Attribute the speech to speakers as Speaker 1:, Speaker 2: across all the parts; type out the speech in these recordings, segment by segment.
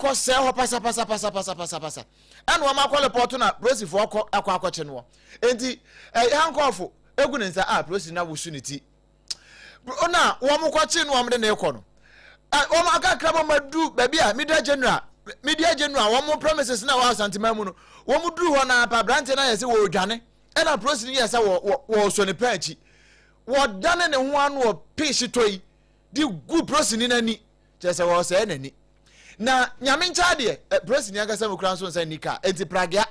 Speaker 1: Akɔsɛe hɔ pasapasapasapasapasa. Ɛna wɔn akɔ report na polisifoɔ kɔ akɔ akɔkye noɔ. Enti ɛyɛ handcuff egu ne nsa a polisi na wosu ne ti. Na wɔn kɔkye no wɔn de ne kɔ no. Wɔn akakra bɔ ma du baabi a media general media general wɔn premises na wɔ Asanteman mu no. Wɔn duru hɔ na apa aberanteɛ no ayɛ sɛ wɔredwane. Ɛna polisi no yɛ sɛ wɔ wɔ wɔresɔ ne pɛn akyi. Wɔdane ne ho ano wɔ pee hyetɔ yi de gu polisini no ani. Kyerɛ sɛ wɔresɛe n'ani. Na nyame nkyɛ adeɛ, eh, polisini ankasa mu kura nso nsa nni kaa. Enti pragea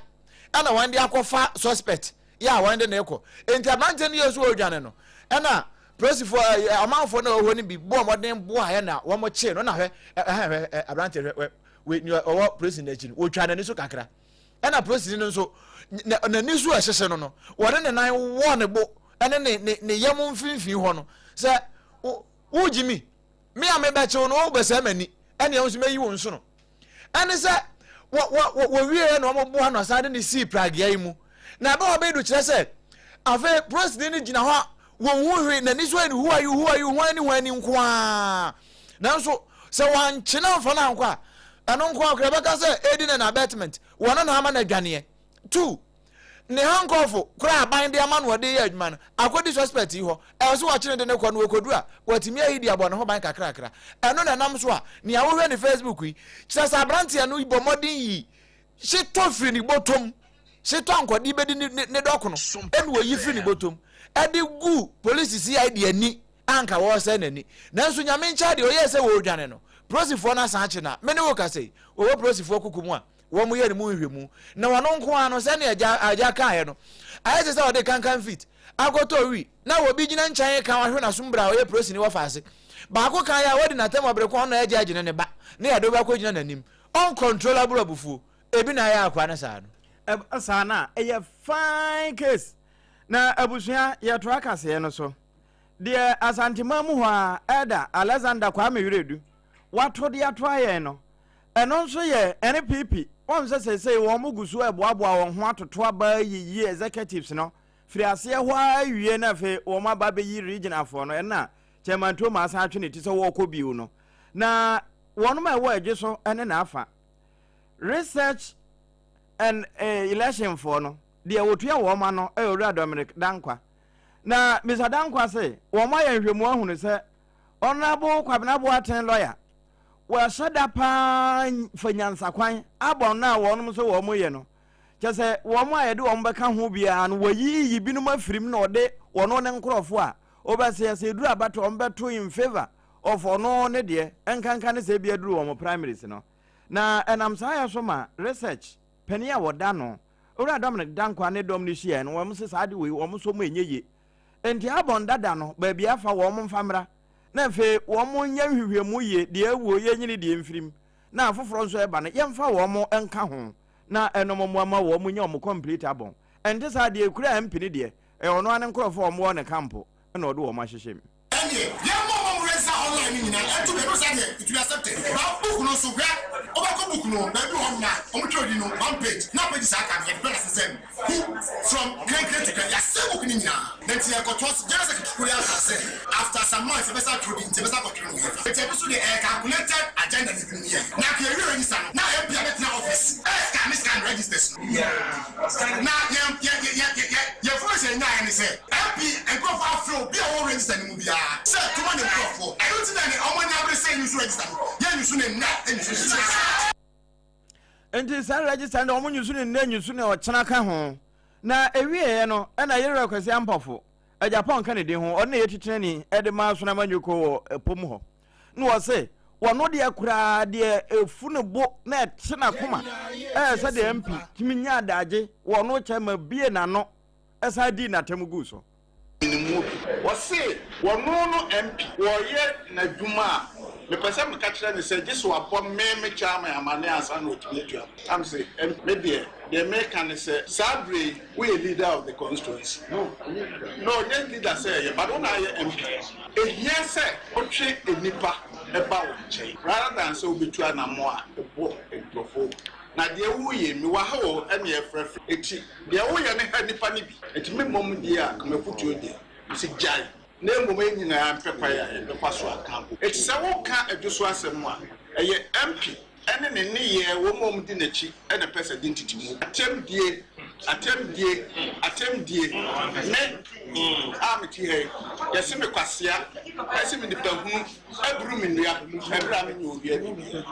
Speaker 1: ɛna wɔn de akɔfa suspect yɛ a wɔn de ne kɔ. Enti aberanteɛ no yɛ so wɔredwane no. Ɛna polisifoɔ ɛ eh, ɔmanfoɔ na wɔwɔ no bi bɔɔ mmɔden boa yɛ na wɔn kyee no na hwɛ ɛhɛn hwɛ ɛ aberanteɛ hwɛ wɛ nea ɔwɔ polisini n'akyi no wɔtwa n'ani so kakra. Ɛna polisini no nso n'ani so ɛhyehye no no wɔde ne nan wɔ ne bo ɛne ne ne ne yam mfimfini hɔ no sɛ wogye mi Me a mebɛkye wo no, wobɛsɛe m'ani, ɛnneɛ wo nso mɛyi wo nsono. Ɛne sɛ, wɔwieɛ na wɔboa no asan de ne sii pragea yi mu. Na ɛbɛ hɔ bɛdu kyerɛ sɛ, afei polisini no gyina hɔ a wɔnhu hwee, n'ani so ayɛ no who are you, who are you, hwan ne hwan ni nko ara. Nanso sɛ wɔankye no amfa no ankɔ a, ɛno nko ara koraa ɛbɛka sɛ aiding and abetment, wɔno na ama no adwaneɛ. Two, Ne handcuff koraa aban de ama no ɔde yɛ adwuma no akɔdi suspect yi hɔ. Ɛwɔ sɛ wɔkye no de no kɔ na wɔkɔdu a, watumi ayi de abɔ ne ho ban kakrakra. Ɛno na ɛnam so a nea wohwɛ ne Facebook yi kyerɛ sɛ aberanteɛ no bɔ mmɔden yi hyetɔ firi ne bɔtɔm, hyetɔ ankɔde bɛdi ne, ne, ne dɔkono ɛna wɔyi firi ne bɔtɔm ɛde gu polisi CID ani anka wɔresɛe n'ani. Nanso Nyame nkyɛn deɛ ɔyɛɛ sɛ wɔredwane no, polisifoɔ no asan akye no a me ne wo kasa yi, wɔwɔ polisifoɔ kuku mu a wɔyɛ ne mu nhwehwɛmu, na ɔno nko ara no, sɛnea agya agya kaeɛ no, ayɛ te sɛ ɔde kankan feet akɔtɔ wi na obi gyina nkyɛn ka wahwe n'asom berɛ a ɔyɛ polisini wɔ faase. Baako kaeɛ a wadi n'atam wɔ bere ko ɔno agya agyina ne ba na yɛde wo akɔgyina n'anim. Uncontrollable abufuo. Ebi na ayɛ akoa no saa no.
Speaker 2: Ɛba saa no a, ɛyɛ fine case. Na abusua, yɛtoa kaseɛ no so. Deɛ Asanteman mu hɔ ara, Elder Alexander Kwame Wiredu, wato de atoa yɛn no, Ɛno nso yɛ NPP, woahu sɛ seesei wɔn gu so ɛboaboa wɔn ho atoto aba ayiyi executives no firi aseɛ hɔ ara awie na afei wɔn aba abɛyi regionalfoɔ no ɛna Chairman Tuoma asan atwe ne ti sɛ wɔrekɔ bio no na wɔn a ɛwɔ adwe so ne n'afa research and eh, election foɔ no deɛ wɔtua wɔn ano ɛyɛ Owura Dominic Dankwa na Mr. Dankwa se wɔn ayɛ nhwɛmu ahunu sɛ Honorable Kwabena Boateng lawyer Wɔahyɛ da paa fa nyansakwan abɔ no a wɔnom nso wɔn yɛ no. Kyerɛ sɛ wɔn a yɛde wɔn bɛka ho biara no, wɔyiyi binom afiri mu na wɔde wɔn ne nkorɔfoɔ a wɔbɛsɛ sɛ ɛduru abatoɔ wɔn bɛto in favour of ɔno ne deɛ, nkanka ne sɛ ebi aduru wɔn primaries no. Na ɛnam saa yɛ so ma research panin a wɔda ano, Owura Dominic Dankwah ne dɔm no hyiaɛ no, wɔn se saa ade wei wɔn nso wɔn ɛnyɛ yie. Enti abɔn dada no baabi afa wɔn mfa mmra. na afei wɔnyɛ nhwehwɛmu yie, deɛ awuo yɛnyini deɛ mfirim, na afoforɔ nso ɛba no yɛmfa wɔn nka ho na ɛnom mmoa ma wɔn nya wɔn complete abɔn. Ɛnte saa deɛ ɛkura MP no deɛ ɛyɛ ɔno ara ne nkorɔfoɔ a wɔn wɔ ne camp na ɔde wɔn ahyehyɛ mu.
Speaker 3: Ɛnneɛ yɛmmɔ wɔn register online no nyinaa ɛnto baabi saa deɛ it will be accepted but book no nso hwɛ wobɛkɔ book no baabi wɔ hɔ nom a wɔtwerɛ din no one page na pages a aka no yɛde pɛ na sensɛn mu. Who from Krenkren to Kren yɛasɛe book no nyinaa na nti yɛkɔtoa so General Secretary koro yi aka sɛ after some months yɛbɛsan atwerɛ bi nti yɛbɛsan akɔtwerɛ no wɔ hefa nti ɛno nso deɛ ɛyɛ calculated agenda na ebinom yɛɛ na anka yɛwie register no na MP abɛtena office ɛscan scan registers no na yɛn yɛ yɛ yɛ yɛ yɛn information yɛnyaeɛ ne sɛ MP nkurɔfoɔ afrɛ obi a ɔwɔ register no mu biara sɛ toma ne nkurɔfoɔ ɛno nti na ne wɔn ani abere sɛ yɛnuse register no yɛnuse no nnɛ ɛnuse no kyena.
Speaker 2: Nti saa register no deɛ wɔn nyusu no nnɛ nyusu no ɔkyena ka ho. Na ewieɛ no ɛna Yerua Kwasi Ampofo, Agyapong ka ne din ho, ɔno na ɛyɛ titenani ɛde ma Asono Amanyɔkuo wɔ ɛpɔ mu hɔ. Na ɔse wɔno deɛ koraa deɛ efu ne bo na ɛte n'akoma ɛyɛ sɛ deɛ MP tumi nya adagye wɔ ɔno kyɛ ma bie n'ano ɛsan dii n'atam guu so.
Speaker 4: Menim mu bi. Wɔse wɔno no MP wɔreyɛ n'adwuma a, mepɛ sɛ meka kyerɛ no sɛ gye sɛ wabɔ me me chairman amaneɛ ansa na watumi atua me. Na mese, MP, me deɛ, deɛ meka ne sɛ saa berɛ yi woyɛ leader of the constituency. No, nyɛ leader sɛ ɛyɛ, but wo na ayɛ MP. Ɛhia sɛ wotwe nnipa ba wo nkyɛn rather than sɛ wobɛtu anammɔn a ɛbɔ nkurɔfoɔ hu. Na deɛ woreyɛ yi, mewɔ ha o, ɛne ɛfrɛfrɛ. Enti Deɛ woyɛ no ha nnipa no bi. Enti me mmom deɛ a, ka m'afotuo deɛ, mese gyae, na mmom yɛn nyinaa mpɛ kwan a yɛbɛfa so aka abom. Enti sɛ woka adwo so asɛm a, ɛyɛ MP. ne ne nneyɛɛ, wɔn a wɔdi n'akyi na ɛpɛ sɛ de ntetemu. Atɛmdie, atɛmdie, atɛmdie, me a mete ha yi, yɛse me kwasea, ɛse me nipa hunu, aburu me nnua, ɛberɛ a menyɛ obiara biribiara.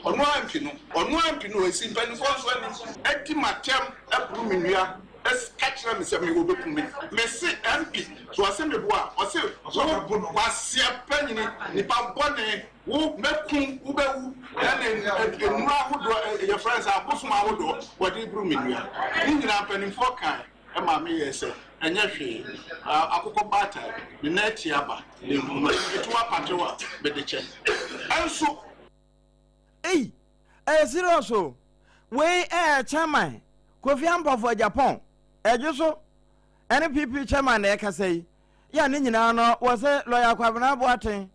Speaker 4: Ɔno ara mpi no, ɔno ara mpi no, ɛsi mpanimfoɔ nso anim, adi m'atɛm, aburu me nnua, ka kyerɛ me sɛ me wɔbɛku me. Mese MP, so ɔse meboa a, ɔse wo kwasea panyini, nipa bɔne, Wo, mɛku wo, wobɛwu, ɛne nnuro ahodoɔ, yɛfrɛ no sɛ abosom ahodoɔ, wɔde buru me nnua. Ne nyinaa mpanimfoɔ kae ma meyɛɛ sɛ ɛnyɛ hwee. Akokɔ baatan, ne nan akyi aba, ne nhoma ketewa patew a mede kyɛ. Ɛnso.
Speaker 2: Ei! Ɛyɛ serious o! Wei ɛyɛ chairman Kofi Ampofo Agyapong, Ɛdwo so ɛne PP chairman na ɛkasa yi. Yɛ a ne nyinaa no wɔ sɛ Lawyer Kwabena Boateng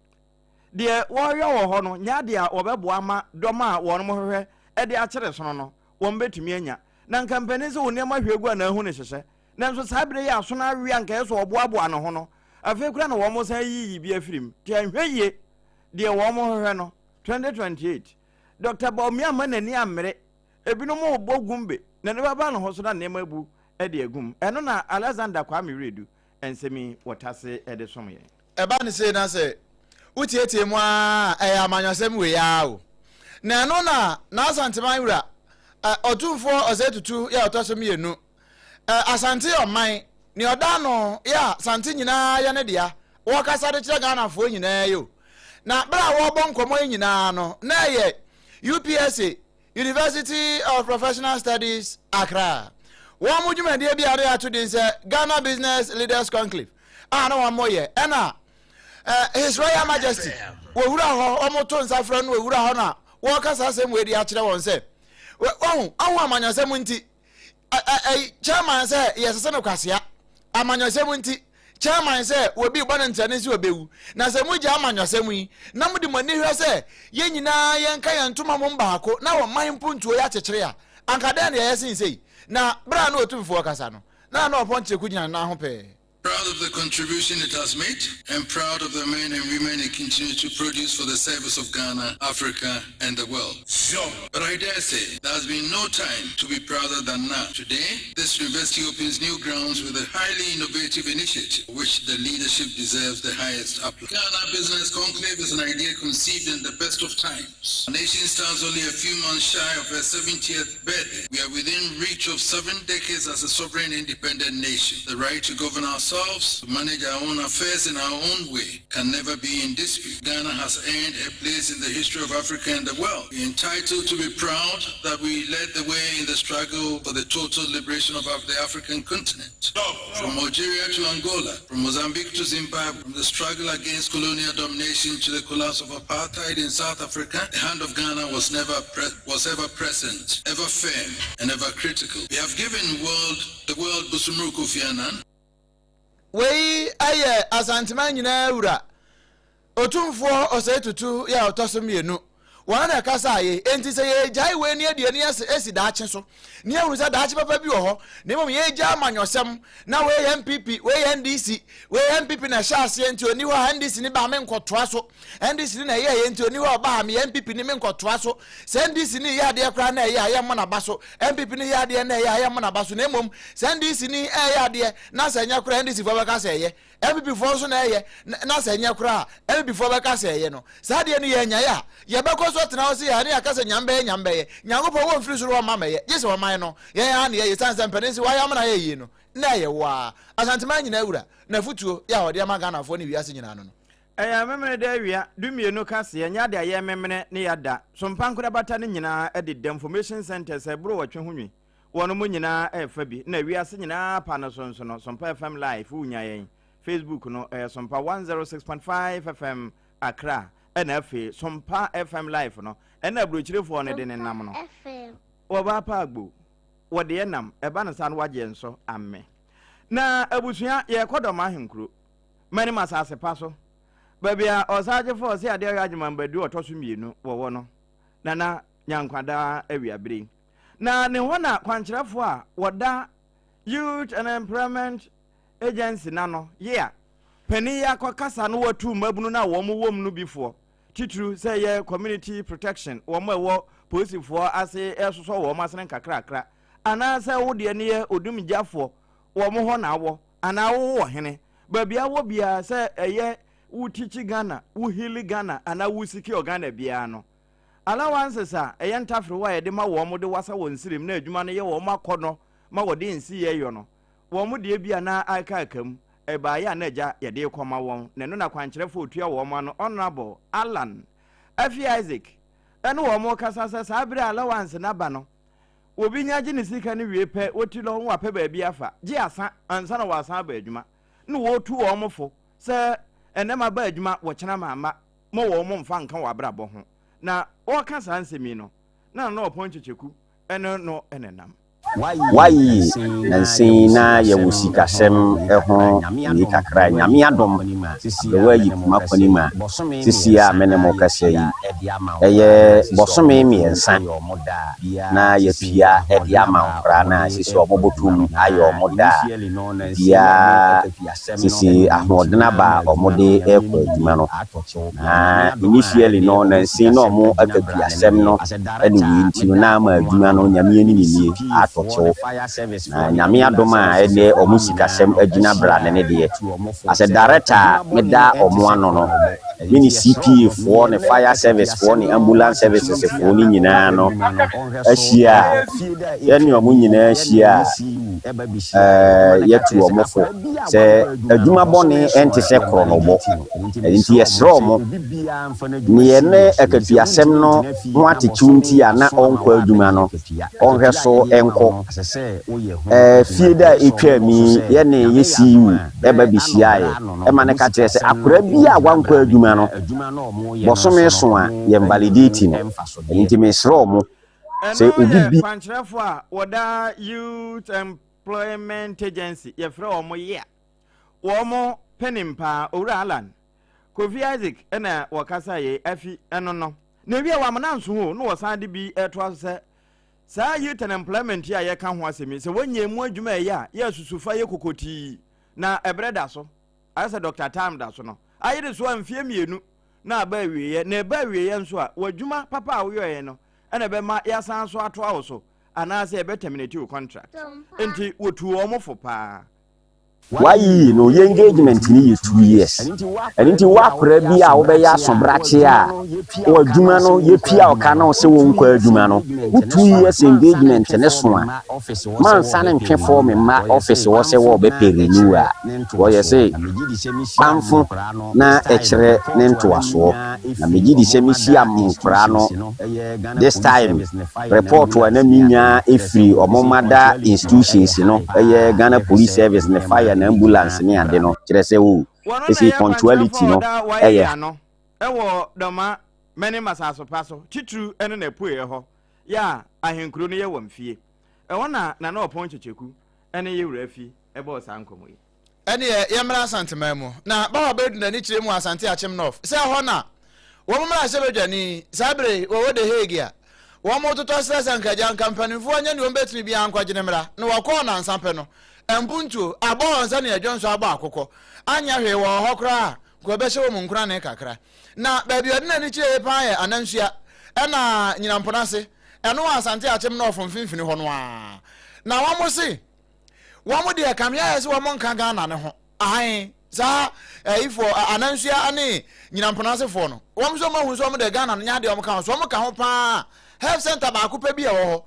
Speaker 2: Deɛ wɔreyɔ wɔ hɔ no nyɛ adeɛ a wɔbɛboa ama dɔm a wɔn hwehwɛ de akyere sono no, wɔn bɛtumi anya. Na nka mpanin sɛ wo nneɛma hwie gu anaa hu ne hyehyɛ. Nanso saa berɛ yi a asono awe a nka ɛyɛ sɛ wɔboaboa ne ho no, afei koraa na wɔn san yiyi bi afiri mu. Nti anhwɛ yie, deɛ wɔn hwehwɛ no, 2028, Dɔkta Bawumia amma n'ani ammere. Ebinom rebɔ gumbe, n'ani bɛba ne ho so na nneɛma abu de agu mu. Ɛno na Alexander Kwame Wiredu nsɛm yi wɔtase de som yɛn.
Speaker 1: Ɛba no sei na sɛ wotietie mu ara a, ɛyɛ amanyɔsɛm wei ara o. Na ɛno na n'Asanteman wura, Ɔtumfoɔ Osei Tutu yɛ ɔtɔ so mmienu. Asante yɛ ɔman, nea ɔda ano yɛ a Sante nyinaa yɛ ne dea. Wɔkasa de kyerɛ Ghanafoɔ nyinaa yi o. Na berɛ a wɔrebɔ nkɔmmɔ yi nyinaa no, na ɛyɛ UPSA University of Professional Studies, Accra. Wɔn mo dwumadie bi a na yɛato din sɛ Ghana Business Leaders Conclave a na wɔn yɛ ɛna eh, His Royal Majesty wɔwura hɔ wɔn to nsa frɛ no wɔwura hɔ na wɔka saa asɛm wei de akyerɛ wɔn sɛ wɔn ɔho amanyɔsɛm nti chairman sɛ yɛsese no kwasea amanyɔsɛm nti chairman sɛ obi bɔ no ntrɛne sɛ ɔbɛwu na sɛ mogya amanyɔsɛm yi na mode mo ani hwɛ sɛ yɛn nyinaa yɛnka yɛn ntoma mom baako na wɔman mpuntuo yɛ akyekyere a anka dɛn na yɛyɛ sen sei na berɛ a na ɔtumfoɔ kasa no na na ɔpɔn kyerɛku gyina ne nan ho pɛɛ
Speaker 5: Proud of the contribution it has made and proud of the men and women it continues to produce for the service of Ghana, Africa and the world. But I dare say, there has been no time to be prouder than now. Today, this university opens new grounds with a highly innovative initiative, which the leadership deserves the highest applause. Ghana Business Conclave is an idea conceived in the best of times. Our nation stands only a few months shy of her 70th birthday. We are within reach of seven decades as a sovereign independent nation. The right to govern ourselves, to manage our own affairs in our own way, can never be in dispute. Ghana has earned a place in the history of Africa and the world. We are entitled to be proud that we led the way in the struggle for the total liberation of the African continent. From Algeria to Angola, from Mozambique to Zimbabwe, from the struggle against colonial domination to the collapse of apartheid in South Africa, the hand of Ghana was never was ever present, ever firm, and ever critical. We have given world, the world Busumuru Kofi Annan.
Speaker 1: Wei yɛ Asanteman nyinaa wura, Otumfoɔ Osei Tutu yɛ a ɔtɔ so mmienu. Wɔn na ɛkasaeɛ. Enti sɛ yɛgyae wei ne yɛde ani asi daakye so, ne yɛhunu sɛ daakye papa bi wɔ hɔ, na mmom yɛgya amanyɔsɛm, na wei yɛ NPP, wei yɛ NDC, wei yɛ NPP na ɛhyɛ aseɛ nti ɔni hɔ a NDC ne ba menkɔtoa so, NDC ne na ɛyɛɛyɛ nti ɔni hɔ a ɔba a meyɛ NPP ne menkɔtoa so. Sɛ NDC ne yɛ adeɛ koraa na ɛyɛ a yɛmmɔ n'aba so, NPP ne yɛ adeɛ na ɛyɛ a yɛmmɔ n'aba so, na mmom sɛ NDC ne ɛyɛ adeɛ na sɛ ɛnyɛ koraa NDC foɔ bɛka sɛ ɛyɛ. NPP foɔ nso na ɛyɛ na sɛ ɛnyɛ koraa a NPP foɔ bɛka sɛ ɛyɛ no saa deɛ no yɛanyae a yɛbɛkɔ so atena hɔ sɛ yɛa ne yɛaka sɛ nyame bɛyɛ nyame bɛyɛ Nyankopɔn wɔmfiri soro hɔ mma mɛyɛ gye sɛ ɔman no yɛn ara na yɛyɛ sane sɛ mpanin se wayɛ amena ayɛ yie no na ɛyɛ wo ara Asanteman nyinaa wura na afutuo yɛ a ɔde ama Ghanafoɔ ne wiase nyinaa no no.
Speaker 2: Ɛyɛ Memeneda awia dumienu kaseɛ nyɛ ade a yɛrememene ne yɛada so mpa nkorabata no nyinaa deda Information Centres a ɛboro wɔtwe ho nwi Wɔnom nyinaa ɛɛfa bi na wiase nyinaa pa no so nso no Sompa FM live wo nya yɛn Facebook no ɛyɛ Sompa 106.5 FM Accra ɛna afei Sompa FM live no ɛna aburokyirefoɔ no de ne nam no wɔba pa agbo wɔde ɛnam ɛba no saa no wagye nso ame na abusua yɛkɔ dɔm ahenkuro manim asase pa so baabi a ɔsagyefo ɔse adeɛ ɔyɛ adwumambadu ɔtɔ so mmienu wɔwɔ no nana nyankwadaa awiabere Na ne hɔ na kwankyerɛfoɔ a wɔda Youth and Employment Agency no ano, YEA, panin yi akɔkasa na watu mmabunu no a wɔn wɔ mu no bi foɔ. Titiriw sɛ ɛyɛ community protection, wɔn a ɛwɔ polisifoɔ ase resosɔ wɔn asene nkakrakra, anaasɛ wo deɛ no yɛ odumgyafoɔ, wɔn hɔ na awɔ, anaa wowɔ ɔhene. Baabi a wɔ biara, sɛ ɛyɛ wo teach Ghana, wo heal Ghana, anaa wo secure Ghana biara no, allowances a ɛyɛ ntaferewa a yɛde ma wɔn de wasa wɔn srem na adwuma no yɛ wɔn akɔnnɔ ma wɔde nsiyɛ yɔ no, wɔn deɛ bi a na aka aka mu, ɛbaeɛ a na agya yɛde rekɔma wɔn, na ɛno na kwankyerɛfoɔ a ɔtua wɔn ano, Honourable Allan Afi Isaac, ne wɔn rekasa sɛ saa berɛ a allowance no aba no, obi nya gye ne sika no wie pɛ, wɔti lɔ na wapɛ baabi afa, gye asa ansa na wɔasan aba adwuma, na wɔretu wɔn fo sɛ ɛnnɛ maba adwuma, wɔkyena mamma, ma wɔn mfa nka wɔn abrabɔ ho. Na wɔreka saa nsɛm yi no, na Nana Ɔpɔn Kyekyeku ne no nenam.
Speaker 6: Wayi nansa yi na yɛwɔ sikasɛm ho wei kakra Nyame adom aberewa ayi kuma kɔnim a sisi a me ne mo kasa yi ɛyɛ bɔsome miɛnsa na yɛtua de ama nkoraa no a sisi ɔmo botom ayɛ ɔmo da a biaa sisi ahoɔden aba a ɔmo de rekɔ adwuma no. Na initially no nansin na ɔmo akatuasɛm no ɛne wei nti no na ama adwuma no Nyame anim nie atɔ kyew. Na Nyame adom a ɛnɛ ɔmo sikasɛm agyina brane ne deɛ as a director a meda ɔmo ano no me ne CPA foɔ ne fire service foɔ ne ambulance services foɔ no nyinaa no ahyia a yɛne ɔmo nyinaa ahyia a yɛtu ɔmo fo sɛ adwuma bɔne ɛnte sɛ korɔnobɔ. Ɛno nti yɛsrɛ wɔn, neɛ ne akatuasɛm no ho atekyew nti a na ɔnkɔ adwuma no, ɔnhwɛ so nkɔ. Ɛɛ, fie da a etwaam yi, yɛne yɛ CEO ba behyiaeɛ, ɛma no ka kyerɛɛ sɛ akwadaa bi a wankɔ adwuma no, bɔsome so a, yɛn validate no. Ɛno nti mesrɛ wɔn sɛ
Speaker 2: Ɛno
Speaker 6: obi
Speaker 2: yɛ
Speaker 6: bi.
Speaker 2: kwankyerɛfoɔ a wɔda Youth Employment Agency, yɛfrɛ wɔn YEA, Wɔn panin paa, Owura Allan Kofi Isaac na wɔkasa yei afi ɛno no. Na ewie wɔamena nso ho na wɔsan de bi retoa so sɛ, saa youth and employment yi a yɛka ho asɛm yi, sɛ wɔnyɛ mu adwuma a ɛyɛ a, yɛ asusufa yɛ kokotii na ɛberɛ da so, ayɛ sɛ Doctor Time da so no, ayere so a mfeɛ mmienu na aba awieɛ, na ɛba awieɛ nso a, w'adwuma papa a woyɔeɛ no na ɛbɛma yɛasan so atoa wo so anaasɛ yɛbɛ terminate wo contract. Enti wɔtuu wɔn fo paa.
Speaker 6: Wayiyi no yɛ engagement no yɛ 2 years. Ɛno nti wo akora bi a wobɛyɛ asobrakye a wɔ adwuma no yɛtua wo ka na wo sɛ wonkɔ adwuma no, wo 2 years engagement no so a, mansane ntwe form mma office hɔ sɛ wɔbɛpɛ renew a, wɔyɛ se kpamfo na ɛkyerɛ ne ntoasoɔ. Na megye di sɛ mehyia nkoraa no this time report a na menya firi ɔmo mother institutions no, ɛyɛ Ghana Police Service ne fire na ambulance ne ade no, kyerɛ sɛ o
Speaker 2: Wɔno na
Speaker 6: ɛsɛ
Speaker 2: ɛyɛ
Speaker 6: punctuality
Speaker 2: kwankyerɛfoɔ
Speaker 6: no
Speaker 2: a ɔda
Speaker 6: ɛyɛ.
Speaker 2: Wayɛ ano wɔ Dɔma Mɛnem asasepa so, titiriw ne n'apueeɛ hɔ, yɛ a ahenkuro no yɛ wɔn fie. Ɛhɔ na Nana Ɔpɔn Kyekyeku ne Yewura Afi bɔɔ saa nkɔmmɔ yi.
Speaker 1: Ɛneɛ yɛmmra Asanteman mu. Na Bawa Bɛdu n'ani kyerɛ mu wɔ Asante Akyem North sɛ ɛhɔ na wɔn mmarahyɛbadwani saa berɛ yi wɔwɔ The Hague a wɔretotɔ srɛ sɛ anka agya anka mpanimfoɔ nyɛ deɛ wɔbɛtumi biara nkɔgye no mmra. Na wɔkɔɔ nnansa pɛ no, mpuntuo abɔ wɔn sɛdeɛ dwonsɔ abɔ akokɔ. Anyɛ hwee wɔwɔ hɔ koraa a, nka wɔbɛhyɛ wɔn nkurane kakra. Na baabi a ɔde n'ani kyerɛɛ paa yɛ Anansua ɛna Nyinamponase, ɛno wɔ Asante Akyem North mfimfini hɔ no ara. Na wɔse Wɔn deɛ kame ayɛ sɛ wɔn nka Ghana no ho. Ahan, saa ayifoɔ, Anansua ne Nyinamponasefoɔ no, wɔn nso wɔn ahu sɛ wɔn deɛ Ghana no nyɛ adeɛ wɔn ka ho. So wɔn ka ho paa. Health center baako pɛ bi a ɛwɔ hɔ.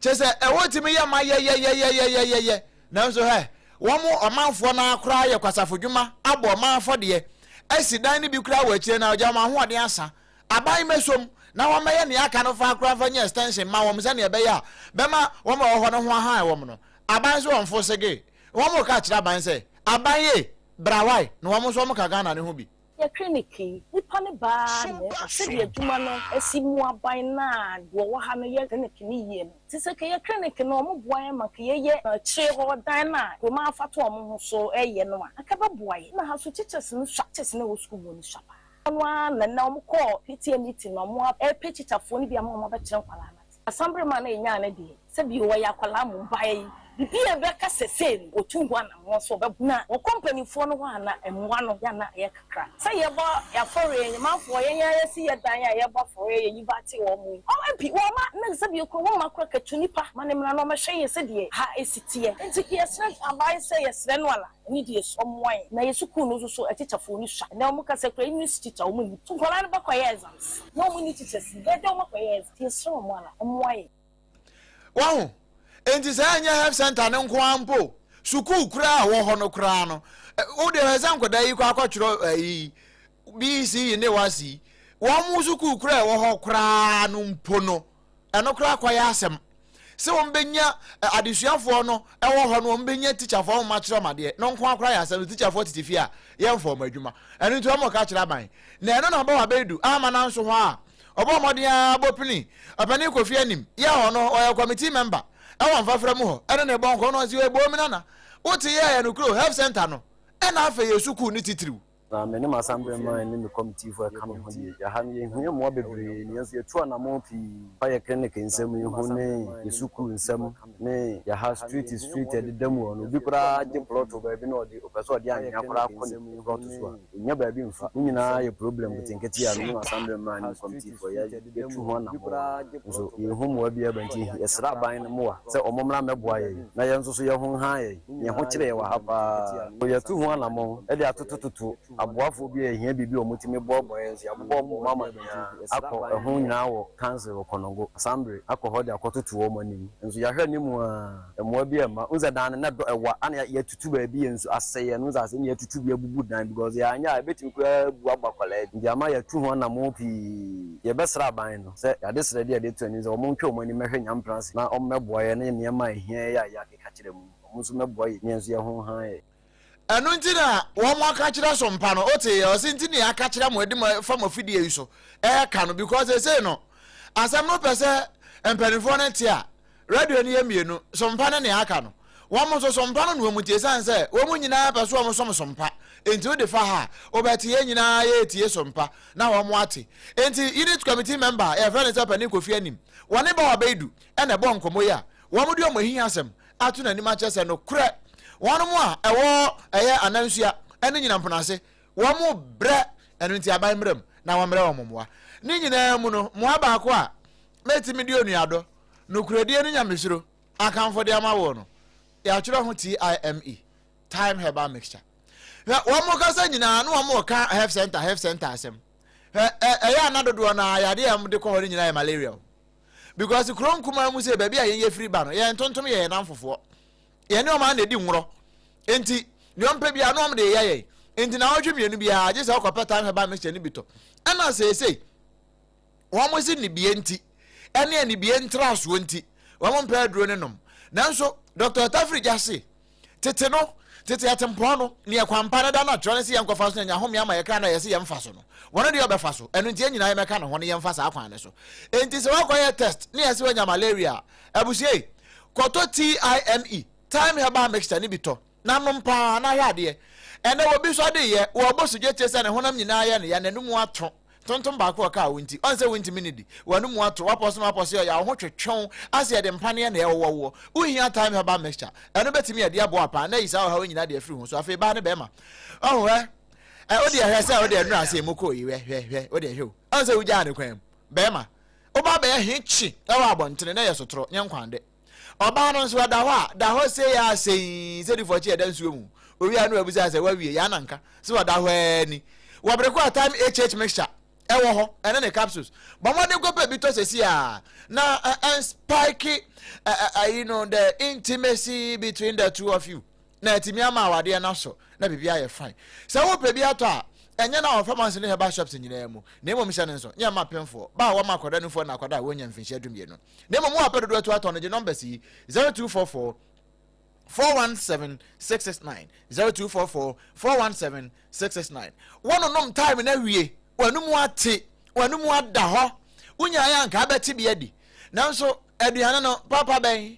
Speaker 1: Kyɛ sɛ ɛhɔ tumi yɛ ma yɛyɛyɛyɛyɛyɛ. Nanso hɛ, wɔn ɔmanfoɔ no ara koraa yɛ kwasafo dwuma, abɔ ɔman afɔdeɛ, asi dan no bi koraa wɔ akyire na ɔgya wɔn ahoɔden asa. Aban mmɛsom na wɔmmɛyɛ nea aka no faa koraa mfa nyɛ extension mma wɔn sɛnea ɛbɛyɛ a bɛma wɔn a wɔwɔ hɔ no ho ahan wɔn no. Aban nso wɔn fosege. Wɔn reka akyerɛ aban sɛ, Aban ye, bra wae, na wɔn nso wɔn ka Ghana no ho bi.
Speaker 7: Yɛ clinic yi, nipa no ba ara na ɛba. Sɛdeɛ adwuma no asi mu aban no a deɛ ɔwɔ ha no yɛ clinic no yie no. Nti sɛ kɛyɛ clinic no ɔmo boa yɛn ma kɛyɛ yɛ akyire hɔ dan no a kuroma afa to ɔmo ho so yɛ no a, anka ɛbɛboa yɛn. Na ha nso teachers no sua, teachers no a ɛwɔ sukuu mu hɔ no sua paa. Ɔno ara na nnɛ wɔn kɔɔ PTA meeting na wɔn repɛ tikyafoɔ no bi ama wɔn abɛkyerɛ nkwadaa no ade. Asambere man a yɛnyaa no deɛ, sɛ bio wɔyɛ akwadaa mmom, baeɛ yi. Biribi a ɛbɛka sɛ sei no, wɔtu ho anammɔn sɛ wɔbɛboa. Na wɔkɔ mpanimfoɔ no hɔ a, na mmoa no yɛ a na ɛyɛ kakra. Sɛ yɛbɔ afɔreɛ, Nyamanfoɔ, yɛn ara yɛsi yɛ dan a yɛbɔ afɔreɛ, yɛyi ba te wɔn yi. Wɔn mpi, wɔmma, na sɛdeɛ kuro, wɔmma koraa katu nipa ma ne mmra na wɔmmɛhwɛ yɛn sɛdeɛ ha si teɛ. Nti yɛsrɛ aban sɛ yɛsrɛ no ala ne deɛ su ɔmmoa yɛn. Na yɛ sukuu no nso so atikyafoɔ no sua. Ɛnɛ wɔn ka sɛ koraa English teacher wɔn nni. So nkwadaa no bɛkɔyɛ exams na wɔn nni teachers yi, bɛyɛ dɛn wɔn akɔyɛ exams? Nti yɛsrɛ wɔn ala wɔmmoa yɛn.
Speaker 1: Wahu? Enti sɛ ɛnyɛ health center no nko ara mpo, sukuu koraa a ɛwɔ hɔ no koraa no, wo deɛ hwɛ sɛ nkwadaa yi kɔ akɔtwerɛ ayi BECE ne WASSCE yi, wɔn mo sukuu koraa a ɛwɔ hɔ koraa no mpo no, ɛno koraa kɔyɛ asɛm. Sɛ wɔn bɛnya adesuafoɔ no ɛwɔ hɔ no, wɔn bɛnya tikyafoɔ wɔn akyerɛ wɔn adeɛ no nko ara koraa yɛ asɛm. Tikyafoɔ tete fie a yɛmfa wɔn adwuma. Ɛno nti wɔn ka kyerɛ aban. Na ɛno na bɔ wabɛdu ama nanso hɔ a Ɔbɔɔ mmɔden ara bɔ pini Ɔpanin Kofi anim, yɛ a ɔno ɔyɛ committee member ɛwɔ mfafra mu hɔ ɛne ne bɔ nkɔmmɔ na ɔse eboo me nana wote yɛ ɛyɛ nokorɛ o health center no ɛna afei yɛ sukuu ne titiriw.
Speaker 8: Na me ne m'asambereman ne me kɔmitiifo a ɛka me ho deɛ, yɛ ha no yɛhia mmoa bebree na yɛn nso yɛtu anammɔn pii fa yɛ clinic nsɛm yi ho ne yɛ sukuu nsɛm ne yɛ ha street street a ɛdeda mu hɔ no. Obi koraa gye plot wɔ baabi na ɔde ɔpɛ sɛ ɔde anwea koraa kɔ ne plot so a, Ɔnnya baabi mfa. Ne nyinaa yɛ problem nketenkete a me ne m'assembly man ne committee foɔ yɛatu ho anammɔn nso yɛnhu mmoa biara ba nti yɛsrɛ aban no mmoa sɛ wɔn mmra mmɛboa yɛn na yɛn nso so yɛn ho nha yɛn. Yɛn ho kyere yɛn wɔ ha paa. Yɛatu ho anammɔn de atotototo aboafoɔ bi a ɛhia biribi a wɔtumi boaboa yɛn nso yɛabobɔ wɔn amaneɛ akɔ ɛho nyinaa wɔ council wɔ Konongo assembly akɔ hɔ de akɔtoto wɔn anim nso yɛahwɛ anim ara. Mmoa bi ɛmma. Wohu sɛ dan no na ɛdɔ ɛwa ana yɛatutu baabi yɛ nsu asɛe ɛno nso asɛ ne yɛatutu bi abubu dan because yɛanyɛ a ɛbɛtumi koraa abu abɔ akwadaa bi nti ama yɛatu ho anammɔn pii. Yɛbɛsrɛ aban no sɛ yɛade srɛ deɛ yɛde to anim sɛ wɔn ntwa wɔn ani mmɛhwɛ Nyampena ase na wɔn mmɛboa yɛn ne nneɛma a ɛhia yɛn a yɛakeka kyerɛ mu no wɔn nso mmɛboa yɛn na yɛn nso yɛn ho nhan yɛn.
Speaker 1: Ɛno nti na wɔn aka kyerɛ so mpa no wote yɛ ɔse nti na yɛaka kyerɛ mo ɛde mo fa mo afidie yi so ɛɛka no because ɛsei no asɛm no pɛ sɛ mpanimfoɔ no te a radio no yɛ mmienu sompa ne nea aka no wɔn nso sompa no na wɔn tie san sɛ wɔn nyinaa pɛ so wɔn som sompa nti wode fa ha wobɛte yɛn nyinaa yɛretie sompa na wɔn ate nti unit committee member yɛfrɛ no sɛ panin Kofi Anim wɔne ba wabɛdu ɛna ɛbɔ nkɔmmɔ yi a wɔn de wɔn ahi asɛm ato n'anim akyerɛ sɛ nokorɛ wɔnom a ɛwɔ ɛyɛ anansua ne nyinampono ase wɔn brɛ ɛno nti aban mmerɛ mu na wɔmmerɛ wɔn mmoa ne nyinaa mu no mmoa baako a mɛtumi de onuadɔ nokorɛdie ne nyamesuro akamfo de ama woɔ no yɛatwerɛ ho TIME Thyme Herbal Mixture hwɛ wɔn kasa nyinaa na wɔn ka health center health center asɛm hwɛ ɛyɛ ana dodoɔ na yadeɛ a wɔde kɔ hɔ no nyinaa yɛ malaria o because kuro nkumaa mu sɛ baabi a yɛn yɛfiri ba no yɛn ntontom yɛ yɛn namfofoɔ yɛne wɔn ana ɛdi nworɔ nti deɛ ɔmpɛ biara na wɔn de yɛ yɛn nti na ɔtwe mmienu biara gye sɛ ɔkɔpɛ time herbal mixture no bi tɔ ɛna seesei wɔn si nibie nti ɛne anibie ntrasoɔ nti wɔn mpɛ aduro ne nom nanso Dr. Tafiri Gyasi Tete no, tete atempɔn no, neɛ kwampa no da no atorɔ ne sɛ yɛnkɔfa so na nya home ama yɛ kra no a yɛse yɛmfa so no, wɔno deɛ ɔbɛfa so. Ɛno nti yɛn nyinaa yɛmmɛka ne ho ne yɛmfa saa kwan no so. Enti sɛ woakɔyɛ test ne yɛse woanya malaria a, abusua yi, kɔtɔ TIME, Thyme Herbal Mixture, no bi tɔ na nom paa na hwɛ adeɛ. Ɛnnɛ obi nso adeyɛ, wɔbɔ so dwetire sɛ ne honam nyinaa yɛ no ya, n'anum ato. Tontom baako a ɔkaa wo nti, ɔn sɛ wontumi nnidi, w'anomu ato, w'apɔ so na w'apɔ so yɛ ɔya, wo ho twetwe wo ase yɛde mpaneɛ na ɛwowɔ woɔ. Wohia thyme herbal mixture, ɛno bɛtumi adi aboa wo paa na ayi saa ɔhaw yi nyinaa de afiri ho so. Afei baa ne bɛɛma. Ɔho hwɛ, ɛ, wodeɛ hwɛ sɛ wodeɛ nnura ase emu kɔɔ yi, hwɛ, hwɛ, hwɛ, wodeɛ hwɛ o. Ɔn sɛ wogyaa ne kwan mu. Bɛɛma, woba bɛyɛ he kye ɛwɔ abɔntene na ɛyɛ sotorɔ, nyɛ nkwande. Ɔbaa no nso ɛda hɔ a, da hɔ sei ara sei, sɛ difɔkye ɛda nsuo mu. Owie a na wabisa sɛ wawie, yaa nanka, sɛ ɔda hɔ ara ni. Wɔ bere ko a Thyme HH mixture ɛwɔ hɔ, ɛne ne capsules. Bɔ mmɔden kɔpɛ bi tɔ sɛsi a, na ɛnspike you know, the intimacy between the two of you. Na atumi ama awadeɛ no asɔ, na biribi ayɛ fine. Sɛ wopɛ bi atɔ a, ɛnyɛ na wɔ pharmacy ne herbal shops nyinaa mu, na mmom hyɛ no nso, nyɛ mma apemfoɔ, ba a wɔma akwadaa nufoɔ na akwadaa a wɔnnya mfinhyia dumienu. Na mmom wo a wopɛ dodoɔ atu atɔ no gye numbers yi 0244 417 669 0244 417 669. Wɔnonom time no awie, w'anum ate, w'anum ada hɔ, wonyaeɛ anka abɛte bi adi. Nanso aduane no papa bɛn?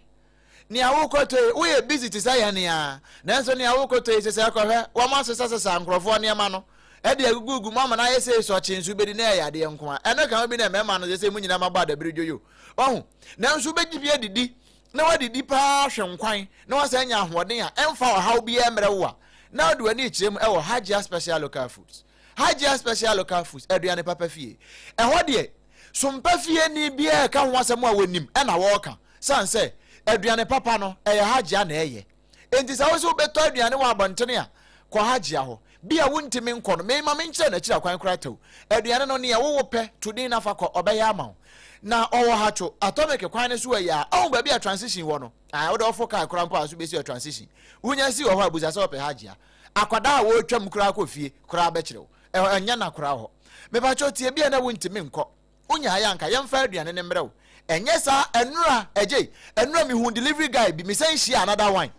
Speaker 1: Nea wokɔtɔ yi, woyɛ busy te sɛ yɛn a, nanso nea wokɔtɔ yi, sesɛ kɔhwɛ, wɔn asesasesa nkurɔfoɔ nneɛma no de agugugu mu ama no ayɛ sɛ sɔkye nso bɛdi na ɛyɛ adeɛ nko a. Ɛno ka ho bi na mmarima no sɛ sɛ mu nyinaa mabɔ adabiri dwoyo. Wahu? Nanso wobɛgye bi adidi. na woadidi paa ahwɛ nkwan na woasan anya ahoɔden a ɛmfa ɔhaw biara mmrɛ wo a, na wode w'ani rekyerɛ mu wɔ Hajia Special Local Foods. Hajia Special Local Foods, aduane papa fie. Ɛhɔ deɛ, sompa fieni biara ɛka ho asɛm a wɔnim ɛna wɔreka, sane sɛ aduane papa no, ɛyɛ Hajia na ɛyɛ. Enti sɛ wo nso wobɛtɔ aduane wɔ abɔntene a, kɔ Hajia hɔ. Bi a wontumi nkɔ no, me ma menkyerɛ no akyiri akwan koraa tɛw. Aduane no, nea wo wopɛ, to din na fa kɔ, ɔbɛyɛ ama wo. Na ɔwɔ Hatcho, Atomic kwan no so ayi a, ɔhu baabi a transition wɔ no. Ah, wode ɔfo kaa koraa mpo a, so bɛsi wɔ transition. Wonya si wɔ hɔ a, busa sɛ ɔpɛ Hajia. Akwadaa a wɔretwam koraa kɔ fie koraa bɛkyerɛ wo. Ɛhɔ, ɛnyɛ na koraa hɔ. Mepakyɛw tie, bi a na wontumi nkɔ. Wonyaeɛ a anka yɛmfa aduane no mmerɛ wo. Ɛnyɛ saa, ɛnora, agyei, ɛnora mehuu delivery guy bi, mesan hyiaa another one.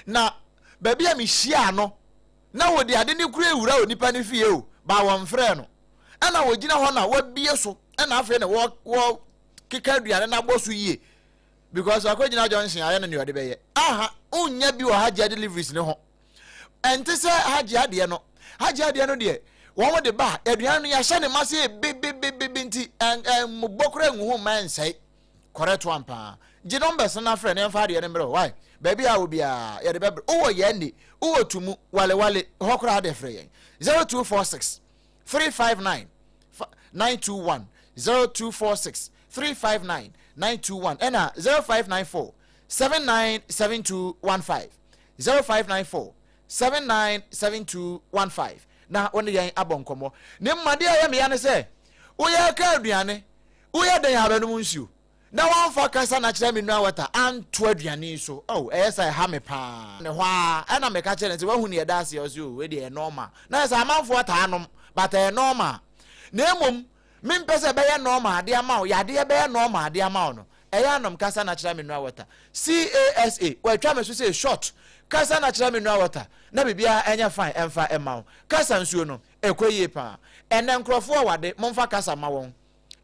Speaker 1: Na baabi a mehyiaa no, na wɔde ade no kura ewura onipa no fie o, ba wɔmfrɛɛ no. Ɛna wɔgyina hɔ na wɔabie so, ɛna afei na wɔ wɔ keka aduane no abɔ so yie. Because akɔgyina junction ayɛ no nea ɔde bɛyɛ. Aha, wonnya bi wɔ Hajia deliveries no ho. Ɛnte sɛ Hajia deɛ no. Hajia deɛ no deɛ, wɔn de ba a, aduane no yɛahyɛ ne ma sɛ bebebebebe nti, ɛmmobɔ koraa ngu ho mma ɛnsɛe. Correct one paa. Gye numbers no na frɛ na yɛmfa adeɛ no mmerɛ wo. Why? Baabi a wɔ biara, yɛde bɛbrɛ. Wowɔ Yɛnde, wowɔ Tumu, Wale Wale, hɔ koraa deɛ frɛ yɛn. 0246 359 921 0246 359 921 ɛna 0594 797215. 0594 797215 na wo ne yɛn abɔ nkɔmmɔ. Ne mmom adeɛ a ɛyɛ meya ne sɛ woyɛ ka aduane, woyɛ dɛn a bɛnom nsuo na wamfa kasa na kyerɛ me nua wata anto aduane yi so. Oh, ɛyɛ sɛ ɛha me paa. Ne hɔ ara ɛna meka kyerɛ no sɛ wahu ne ɛda aseɛ ɔse oh, wei deɛ ɛyɛ normal. Na ɛsɛ amanfoɔ taa nom but ɛyɛ normal. Na mmom mempɛ sɛ ɛbɛyɛ normal adeɛ ama wo, yadeɛ bɛyɛ normal adeɛ ama wo no, Ɛyɛ anom kasa na kyerɛ mineral water. CASA, wɔatwa me so sei short. Kasa na kyerɛ mineral water na biribiara ɛnyɛ fine ɛmfa mma wo. Kasa nsuo no, ɛkɔ yie paa. Ɛnnɛ nkurɔfoɔ wɔ ade, momfa kasa mma wɔn.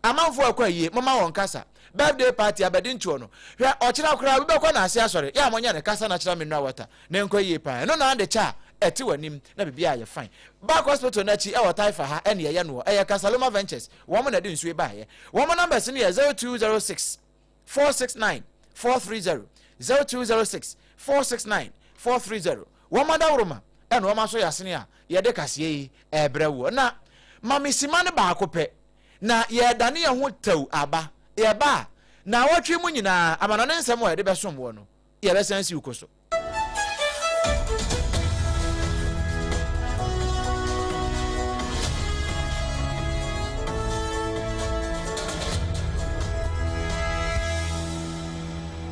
Speaker 1: Amanfoɔ ɛkɔ ayie, momma wɔn kasa. Birthday party, abadintoɔ no, hwɛ ɔkyena koraa obi bɛkɔ n'ase asɔre, yɛ a monyɛ no kasa na kyerɛ mineral water na ɛnkɔ yie paa. Ɛno na ade kyɛ a ɛte w'anim na biribiara ayɛ fine. Back hospital no akyi ɛwɔ Taifa ha ɛne ɛyɛ noɔ, ɛyɛ Kasaloma Ventures. Wɔn na ɛde nsuo yi baeɛ. Wɔn numbers no yɛ 0206 469 430, 0206 469 430. Wɔn adaworoma ɛna wɔn aso yasene a yɛde kaseɛ yi ɛrebrɛ woɔ. Na ma me sima no baako pɛ na yɛredane yɛn ho tɛw aba. Yɛba a, naawɔtwe mu nyinaa amanɔne nsɛm a yɛde bɛsom woɔ no, yɛbɛsan asi wo ko so.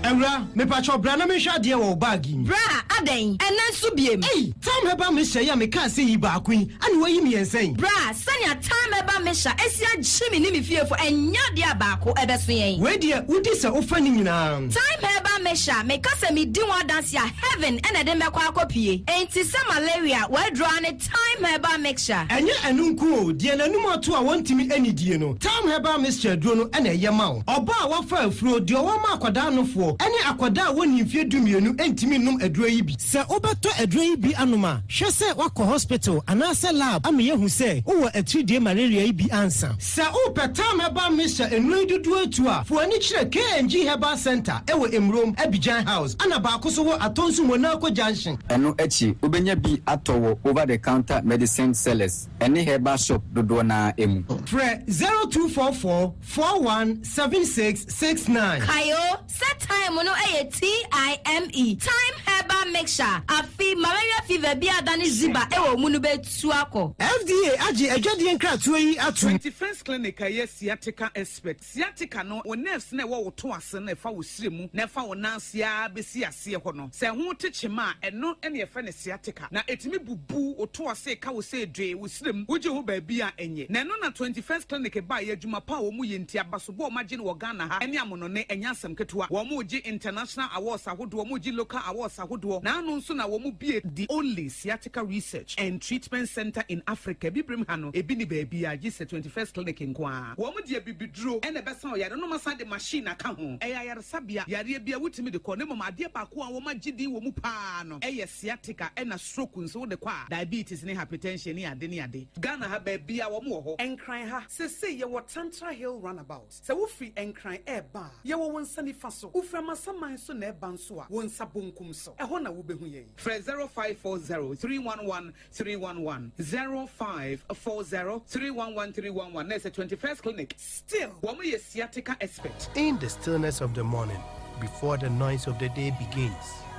Speaker 9: Awura, mepakyɛw bra na menhwɛ adeɛ wɔ wo bag yi mu.
Speaker 10: Bra, adɛn? Ɛnnɛ nso biem?
Speaker 9: Ei, Tam Herbal Mixture yi a mekaa sɛ yi baako yi, ɛna woayi mmiɛnsa yi?
Speaker 10: Bra, sɛnea Tam Herbal Mixture asi agye me ne me fiefo, ɛnyɛ adeɛ a baako bɛso yɛn.
Speaker 9: Wei deɛ, wodi sɛ wofa ne nyinaa.
Speaker 10: Thyme Herbal Mixture, meka sɛ medi ho adanse a, heaven na ɛde mɛkɔ akɔpue. Enti sɛ malaria, w'aduro ara ne Thyme Herbal Mixture.
Speaker 9: Ɛnyɛ ɛno nko o, deɛ n'anum ato a wɔntumi nnidie no, Thyme Herbal Mixture aduro no na ɛyɛ ma wo. Ɔbaa a wafa afuro, deɛ ɔwɔ ma akwadaa nofoɔ, ne akwadaa a wɔnnii mfeɛ dumienu ntumi nnom aduro yi bi. Sɛ wobɛtɔ aduro yi bi anom a, hwɛ sɛ woakɔ hospital anaasɛ lab ama yɛahu sɛ wowɔ atiridie malaria yi bi ansa. Sɛ wopɛ Tam Herbal Mixture nnuro yi dodoɔ atu a, fa w'ani kyerɛ KNG Herbal Centre wɔ Emurom, Abidjan House, ɛna baako nso wɔ Atonsu Monaco Junction.
Speaker 11: Ɛno akyi, wobɛnya bi atɔ wɔ over the counter medicine sellers ne herbal shop dodoɔ no ara mu.
Speaker 9: Frɛ 0244 41 76 69.
Speaker 10: Kae o, sɛ thyme no yɛ T-I-M-E, thyme herbal mixture, afe malaria fever bi a adane ziba wɔ wo mu no bɛtu akɔ.
Speaker 9: FDA agye adwadie nkratoɔ yi atom.
Speaker 12: 21st Clinic a ɛyɛ sciatica expert. Sciatica no, wo nerves no a ɛwɔ wo to ase no a ɛfa wo srɛ mu na ɛfa wo nan ase ara bɛsi aseɛ hɔ no, sɛ ɛho te kyema a, ɛno na yɛfrɛ no sciatica. Na ɛtumi bubu wo to ase ka wo sɛ dwee wo srɛ mu, wogye ho baabi a ɛnyɛ. Na ɛno na 21st Clinic baeɛ, adwuma pa a wɔyɛ nti, abasobɔ a wɔagye no wɔ Ghana ha ne amonone, ɛnyɛ asɛm ketewa. Wɔregye international awards ahodoɔ, wɔregye local awards ahodoɔ, na ano nso na wɔbue the only sciatica research and treatment centre in Africa. Abibirem ha no, ebi nni baabiara gye sɛ 21st Clinic nko ara. Wɔde abibiduro na ɛbɛsa ɔyare no, na wɔasan de machine aka ho. Ɛyɛ ayaresabea. Yareɛ biara. wotumi de kɔ na mmom adeɛ baako a wɔn agye din wɔ mu paa no yɛ sciatica ɛna stroke nso wode kɔ a diabetes ne hypertension ne ade ne ade. Ghana ha baabiara wɔn wɔ hɔ.
Speaker 13: Nkran ha, seesei yɛwɔ Tantra Hill Runabout. Sɛ wofiri Nkran reba a, yɛwɔ wo nsa nifa so. Wofiri Amasaman nso na ɛreba nso a, wo nsa bonkum so. Ɛhɔ na wobɛhu yɛn.
Speaker 12: Frɛ 0540 311 311, 0540 311 311 na ɛsɛ 21st Clinic.
Speaker 13: Still.
Speaker 12: Wɔn yɛ sciatica expert.
Speaker 14: In the stillness of the morning, before the noise of the day begins,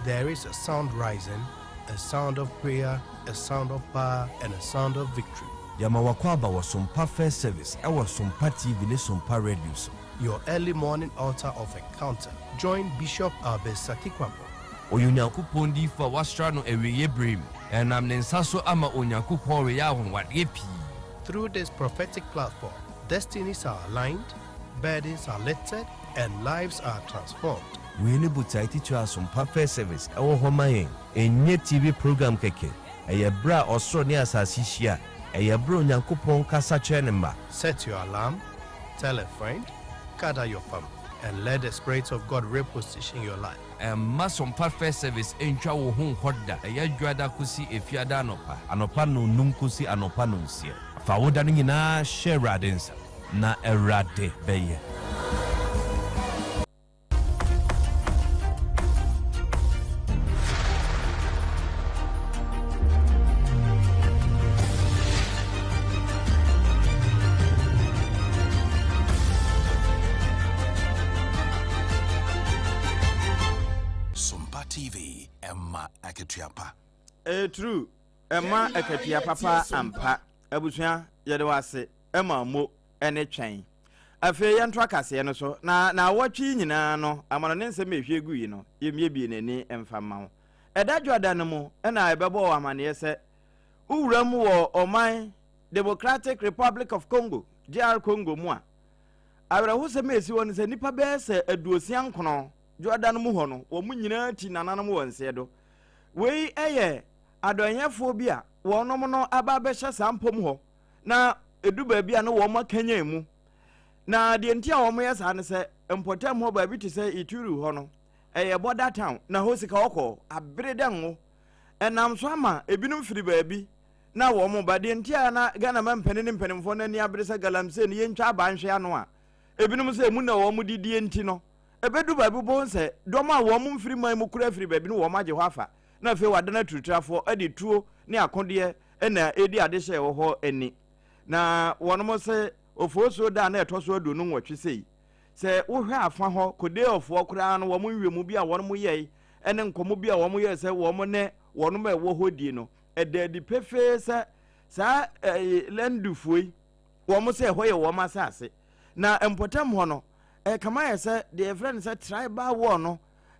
Speaker 14: there is a sound rising, a sound of prayer, a sound of power, and a sound of victory.
Speaker 15: Yɛma w'akwaaba wɔ Sompa First Service ɛwɔ Sompa TV ne Sompa Radio so.
Speaker 14: Your early morning altar of encounter. Join Bishop Albert Sakikwampo.
Speaker 15: Ɔyɛ Onyankopɔn diyifo a wɔasra no awieeɛ berɛ mu. Ɛnam ne nsa so ama Onyankopɔn reyɛ anwanwadeɛ pii.
Speaker 14: Through this prophetic platform, destinies are aligned, burdens are lifted, and lives are transformed.
Speaker 15: Wei ne botae titire a Asompa First Service wɔ hɔ ma yɛn. Ɛnyɛ TV program kɛkɛ. Ɛyɛ berɛ a ɔsoro ne asase hyia. Ɛyɛ berɛ a Onyankopɔn kasa kyerɛ ne mma.
Speaker 14: Set your alarm, tell a friend, gather your family, and let the Spirit of God reposition your life.
Speaker 15: Mma Sompa First Service ntwa wo ho nkɔ da. Ɛyɛ Dwoada kosi Efiada anɔpa. Anɔpa nnɔnnum kosi anɔpa nnɔnsia. Fa wo da no nyinaa hyɛ Awurade nsa, na Awurade bɛyɛ.
Speaker 3: Sompa TV, ɛma akatua pa.
Speaker 2: Ɛyɛ true ɛma akatua papa ampa. Abusua yɛde wo ase ɛma mo ɛne twɛn. Afei yɛntoa kaseɛ no so na naawɔtwe yi nyinaa no amanɔne nsɛm a ɛhwie gu yi no yɛmmiebie n'ani mfa mma wo. Ɛda dwoada no mu na ɛbɛbɔ wo amaneɛ sɛ wo wura mu wɔ ɔman Democratic Republic of Congo, DR Congo, mu a, awerɛhosɛm a ɛsi hɔ ne sɛ nnipa bɛyɛ sɛ 69 dwoada no mu hɔ no wɔn nyinaa ti nananom wɔ nseɛ do. Wei yɛ adɔnyɛfoɔ bi a wɔnom no aba abɛhyɛ saa mpom hɔ na ɛdu baabi a na wɔn akanyan mu. Na deɛ nti a wɔyɛ saa ne sɛ mpɔtam hɔ baabi te sɛ Ituri hɔ no ɛyɛ border town na hɔ sika ɔkɔ abere dɛ ngo. Ɛnam so ama ebinom firi baabi na wɔn ba. Deɛ nti a na Ghana mampanin ne mpanimfoɔ no ani abere sɛ galamsey no yɛntwa aba nhwe ano a ebinom sɛ emu na wɔn didie nti no ɛbɛdu baabi wobɛhu sɛ dɔm a wɔn mfiri man mu kura firi baabi no wɔn agye hɔ afa na afei wɔadane aturuturafoɔ de tuo ne akodeɛ na ɛredi adehyɛ ɛwɔ hɔ ani. Na wɔnom se Oforisuo da a na ɛtɔ so 28 sei, sɛ wohwɛ afa hɔ Kodeofoɔ koraa no wɔn nhwɛmu bi a wɔnom yɛe ne nkɔmmɔ bi a wɔn yɛe sɛ wɔn ne wɔnom a ɛwɔ hɔ die no, ɛda adi pefee sɛ saa ɛɛ Lendufoɔ yi wɔn sɛ ɛhɔ yɛ wɔn asase. Na mpɔtam hɔ no, ɛkama yɛ sɛ deɛ yɛfrɛ no sɛ tribal war no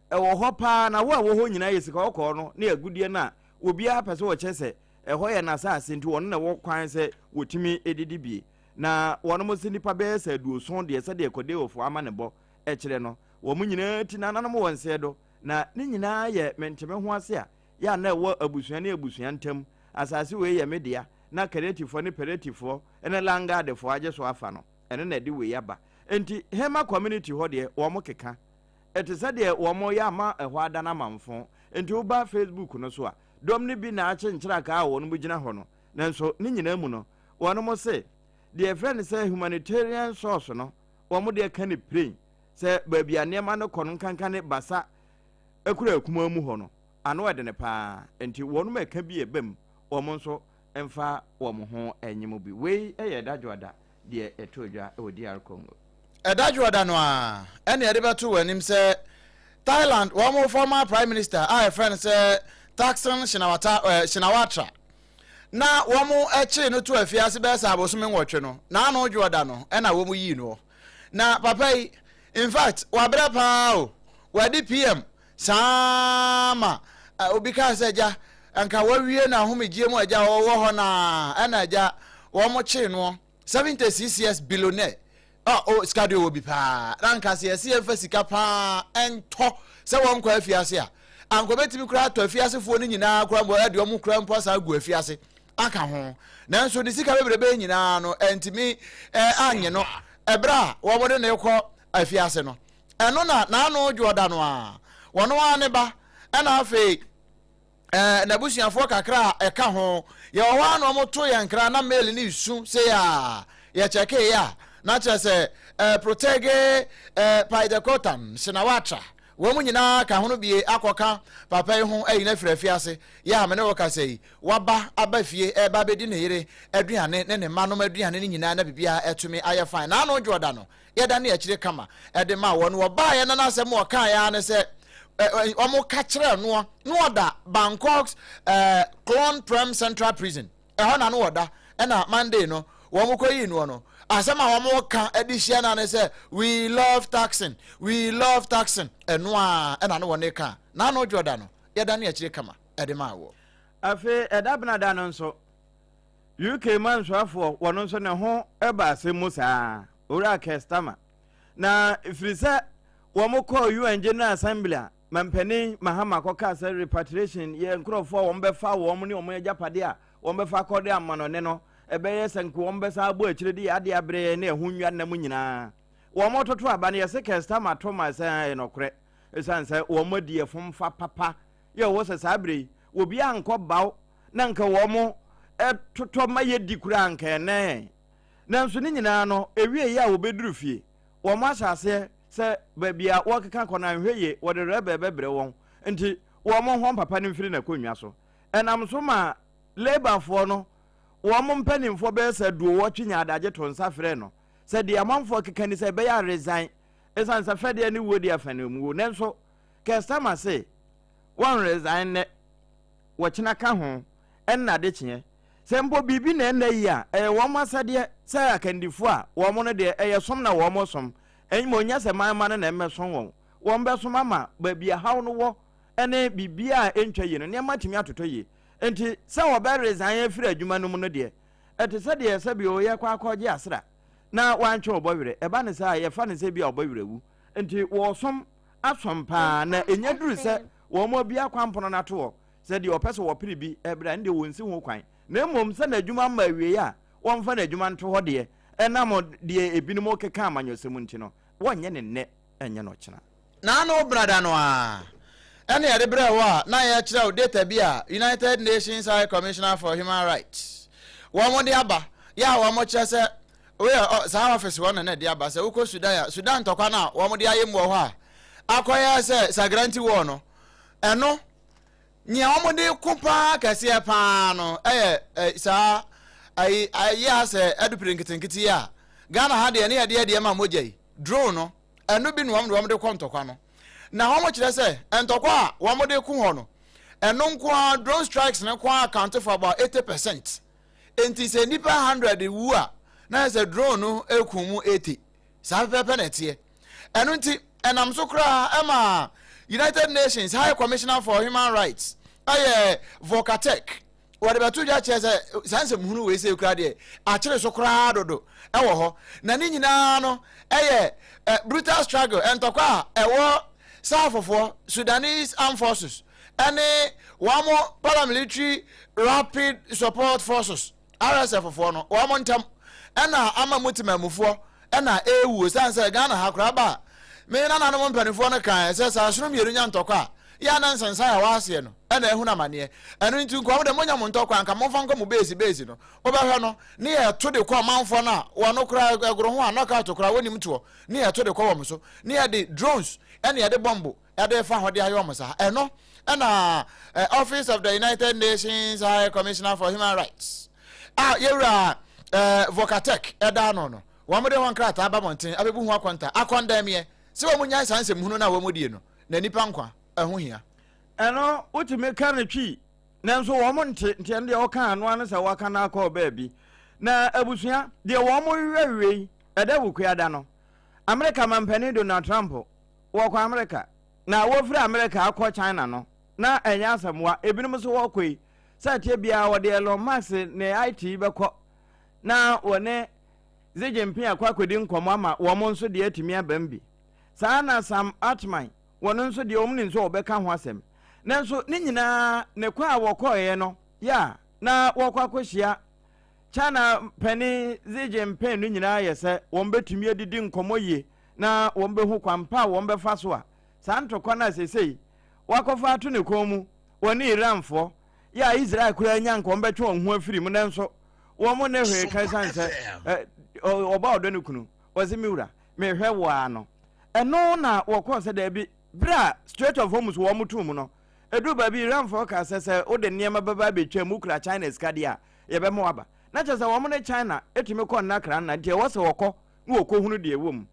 Speaker 2: ɛwɔ hɔ paa na wo a ɛwɔ hɔ nyinaa yɛ sika kɔkɔɔ no ne agudeɛ no a obiara pɛ sɛ wɔkyɛ sɛ ɛhɔ yɛ n'asase nti wɔn na ɛwɔ kwan sɛ wɔtumi didi bie. Na wɔnom sɛ nnipa bɛyɛ sɛ 70 deɛ sɛdeɛ Kodeofoɔ amanebɔ kyerɛ no, wɔn nyinaa ti nananom wɔ nsɛɛ do, na ne nyinaa yɛ mente-me-ho-ase a yɛ a na ɛwɔ abusua ne abusua ntam, asase wei yɛ me dea, na Keretifoɔ ne Peletifoɔ ne Langadefoɔ agye so afa no, ɛno na ɛde wei aba. Enti Hema community hɔ deɛ wɔn keka. Ɛte sɛ deɛ wɔreyɛ ama ɛhɔ adan amamfõ. Enti woba Facebook no so a, dɔm no bi na akye nkyrakaa a wɔn gyina hɔ no. Nanso ne nyinaa mu no, wɔn se deɛ yɛfrɛ no sɛ humanitarian source no, wɔn deɛ ka no piren sɛ baabi a nneɛma no kɔ no nkanka ne Basa akuraa kumaa mu hɔ no, ano ɛdene paa. Enti wɔn ɛka bi a ɛba mu, wɔn nso mfa wɔn ho nye mu bi. Wei yɛ ɛda dwoada deɛ ɛtɔɔ dwa wɔ DR Congo.
Speaker 1: Ɛda dwoada no ara ɛna yɛde bɛto wɔn anim sɛ Thailand wɔn former prime minister a yɛfrɛ no sɛ Thaksin Shinawata, eh, Shinawatra na wɔn kyee no to afiase bɛyɛ sɛ abosome nwɔtwe no n'ano dwoada no ɛna wɔn yii noɔ. Na papa yi in fact wabrɛ paa o, wadi PM Saa ara ma obi kaa sɛ, Agya, anka wawie n'ahomegyeɛ mu agya ɔwɔ hɔ no ara, ɛna agya wɔn kyee noɔ, 76 years billionaire, ah, oh, sika deɛ ɔwɔ bi paa, na anka sɛ yɛse yɛmfa sika paa ɛntɔ sɛ wɔnkɔ afiase a, anka ɔbɛtumi koraa atɔ afiasefoɔ no nyinaa koraa mpo, ɛde wɔn koraa mpo asan agu afiase aka ho. Nanso ne sika bebrebe nyinaa no, ɛntumi eh, anye no ɛberɛ a wɔde no rekɔ afiase no. Ɛno na n'ano dwoɔ da no ara. Wɔno ara ne ba, ɛna afei ɛɛ n'abusuafoɔ kakra a ɛka ho. Yɛwɔ hɔ ara na wɔto yɛn nkra na mail no resu sei a, yɛkyɛkeeɛ a, na kyerɛ sɛ ɛɛ Protege ɛɛ Paedekotan Shinawatra, wɔn nyinaa ka ho no bie akɔka papa yi ho ayi no afiri afiase. Yɛ a me ne wo kasa yi, waba aba fie ɛreba abɛdi ne yere aduane ne ne mma nom aduane no nyinaa na biribiara atumi ayɛ fine. N'ano dwoɔ da no, yɛdanee akyire kama de maa wɔn. Wɔbaeɛ no n'asɛm a wɔkaeɛ ara ne sɛ wɔka kyerɛɛ noɔ na ɔda Bangkok's Klon Prem Central Prison. Ɛhɔ na no ɔda. Ɛna Monday no wɔn kɔyii noɔ no, asɛm a wɔka de hyia no ne sɛ we love Thaksin, we love Thaksin. Ɛno ara ɛna no wɔn ka. N'ano dwo da no, yɛdanee akyire kama de maa wɔ.
Speaker 2: Afei ɛda benada no nso, UK mansoafoɔ wɔn nso ne ho ba asɛm mu saa, Owura Keir Starmer. Na ɛfiri sɛ wɔn kɔɔ UN General Assembly a Mampanin Mahama kɔkaa sɛ repatriation yɛ nkurɔfoɔ a wɔn bɛfa wɔn ne wɔn agyapadeɛ a wɔn bɛfa akɔde amanɔne no, ɛbɛyɛ sɛ nka wɔn bɛsan abɔ akyire de yɛ adeɛ abrɛ yɛn ne ɛho nnwa nna mu nyinaa. Wɔn toto aba no yɛse Keir Starmer to ma sɛ ɛyɛ nɔkorɛ ɛsiane sɛ wɔn adi ɛfomfa papa yɛ ɔwɔ sɛ saa berɛ yi obiara nkɔ baw na nka wɔn totɔ ma yɛdi koraa nka ɛnɛ. Nanso ne nyinaa no, ɛwieeɛ a wɔbɛduru fie, wɔn ahyɛ aseɛ sɛ baabi a wɔrekeka kɔ no anhwɛ yie wɔde rɛbɛ bɛbrɛ wɔn nti wɔn nhɔn papa no mfiri n'akonnwa so. Ɛnam so maa Labourfoɔ no wɔn mpanimfoɔ bɛyɛ sɛ aduowɔtwe nyaa adagye to nsa frɛɛ no sɛ deɛ amanfoɔ keka ni sɛ ɛbɛyɛ a resign ɛsiane sɛ fɛdeɛ ne wuo deɛ afɛ no mu wuo. Nanso Keir Starmer se wɔn resign nnɛ, wɔkyena ka ho, ɛnna adekyeɛ. Sɛ mpo biribi na ɛnna yi a, ɛyɛ wɔn asɛdeɛ sɛ akandifoɔ a wɔn no deɛ ɛyɛ som na wɔn som, mmom nyɛ sɛ man mma no na ɛmmɛsom wɔn. Wɔn bɛsom ama baabi a haw no wɔ ne biribiara a ɛntwa yie no, nneɛma atumi atotɔ yie. Enti sɛ wɔbɛ resign afiri adwuma no mu no deɛ, ɛte sɛ deɛ sɛbi o yɛkɔ akɔgye asra na wantwe ɔbɔ werɛ. Ɛba no saa a, yɛfa no sɛ bi a ɔbɔ werɛ awu. Enti wɔresom asom paa na ɛnya duru sɛ wɔn abue akwan pono no ato hɔ sɛ deɛ ɔpɛ sɛ wɔpere bi brɛ a, ɛno deɛ wɔnsi ho kwan, na mmom sɛ n'adwuma mma awieeɛ a, wɔmfa n'adwuma nto hɔ deɛ, ɛnam deɛ ebinom rekeka amanyɔsɛm nti no, wɔnyɛ no nnɛ, ɛnyɛ no ɔkyena.
Speaker 1: N'ano brada no ara ɛna yɛde brɛɛ wo a na yɛrekyerɛ wo data bi a United Nations High Commissioner for Human Rights wɔn de aba yɛ a wɔn kyerɛ sɛ woyɛ saa office hɔ na na ɛde aba sɛ wokɔ Sudan a Sudan ntɔkwa no a wɔn de ayɛ mu wɔ hɔ a akɔyɛ sɛ Sagranti war no ɛno Nea wɔde ko paa kɛseɛ paa no yɛ saa ayi ayɛ asɛ adupire nketenkete yi a Ghana ha deɛ ne yɛde adeɛ ma mogya yi drone no ɛno bi na wɔn de wɔn de kɔ ntɔkwa no na wɔn kyerɛ sɛ ntɔkwa a wɔn de ko hɔ no ɛno nko ara drone strikes no nko ara account for about 80% nti sɛ nnipa 100 wu a na yɛ sɛ drone no ekum mu 80 Saa pɛpɛɛpɛ na ɛteɛ. Ɛno nti, ɛnam so koraa ɛma United Nations High Commissioner for Human Rights ɛyɛ Volker Turk wɔde bɛto dwa kyerɛ sɛ saa nsɛmhunu wei sɛ kura deɛ akyere so koraa dodo ɛwɔ hɔ na ne nyinaa no ɛyɛ brutal struggle ntɔkwa a ɛwɔ Southfoɔ Sudanese Armed Forces ɛne wɔn paramilitary Rapid Support Forces RSF foɔ no wɔn ntɛm ɛna ama mu temamufoɔ ɛna ɛɛwu ɛsiane sɛ Ghana ha koraa ba a me nananom mpanifoɔ no kaeɛ sɛ sɛ asono mmienu nya ntɔkwa a yɛ a na nsensan a ɛwɔ aseɛ no ɛna ɛhunu amaneɛ ɛno nti nkoa mo deɛ monya mo ntɔkwa anka momfa nkɔ mo base base no wobɛhwɛ no ne yɛto de kɔ ɔmanfoɔ no a wɔn koraa ɛgoro ho a knockout koraa wɔnim toɔ ne yɛto de kɔ wɔn so ne yɛde drones ɛne yɛde bɔmbo ɛde fa hɔ de ayɛ wɔn saa ɛno ɛna eh, Office of the United Nations High Commissioner for Human Rights a yɛwura eh, Volker Turk ɛda ano no wɔn de wɔn krataa ba mmɔnten abɛbu ho akɔnta akɔndɛmeɛ sɛ wɔn nyae saa nsɛm hunu no a wɔn die no na nipa nkwa ɛho hia.
Speaker 2: Ɛno wotumi ka no twi nanso wɔn nte nti ɛno deɛ wɔka ano ano sɛ wɔaka no akɔ baabi na abusua deɛ wɔn hwehwɛ yi ɛda wukuada no Amerika mampanin Donald Trump wɔkɔ Amerika na wɔfiri Amerika akɔ China no, na ɛnyɛ asɛmmoa. Ebinom nso wɔkɔ yi, sɛ ɛteɛ biara wɔde Elon Musk ne IT bɛkɔ na wɔne Xi Jinping akɔ akɔdi nkɔmmɔ ama wɔn nso deɛ atumi abam bi. Saa na Sam Altman, wɔn nso deɛ wɔn nim sɛ wɔbɛka ho asɛm. Nanso ne nyinaa ne kɔ a wɔkɔeɛ no yɛ a na wɔkɔ akɔhyia China panin Xi Jinping no nyinaa yɛ sɛ wɔbɛtumi adidi nkɔmmɔ yie. na wɔbɛhu kwan pa a wɔbɛfa so a saa ntɔkwa no a seesei wɔakɔfa ato ne kɔn mu wɔne Iranfoɔ yɛ a Israel koraa nya nka wɔbɛtwe wɔn ho afiri mu nanso wɔn ne hwee ka ɛsiane sɛ ɔba ɔdɔ ne kunu wɔse me wura mehwɛ wo ara no ɛno na wɔkɔɔ sɛ daabi berɛ a Strait of Hormuz wɔn too mu no ɛduru baabi Iranfoɔ kaa sɛ sɛ wode nneɛma bɛba abɛtwa mu kura China sika deɛ a yɛbɛma waba na kyerɛ sɛ wɔn ne China tumi kɔ nna kra nna nti ɛwɔ sɛ wɔkɔ na wɔkɔhunu deɛ ɛwɔ mu.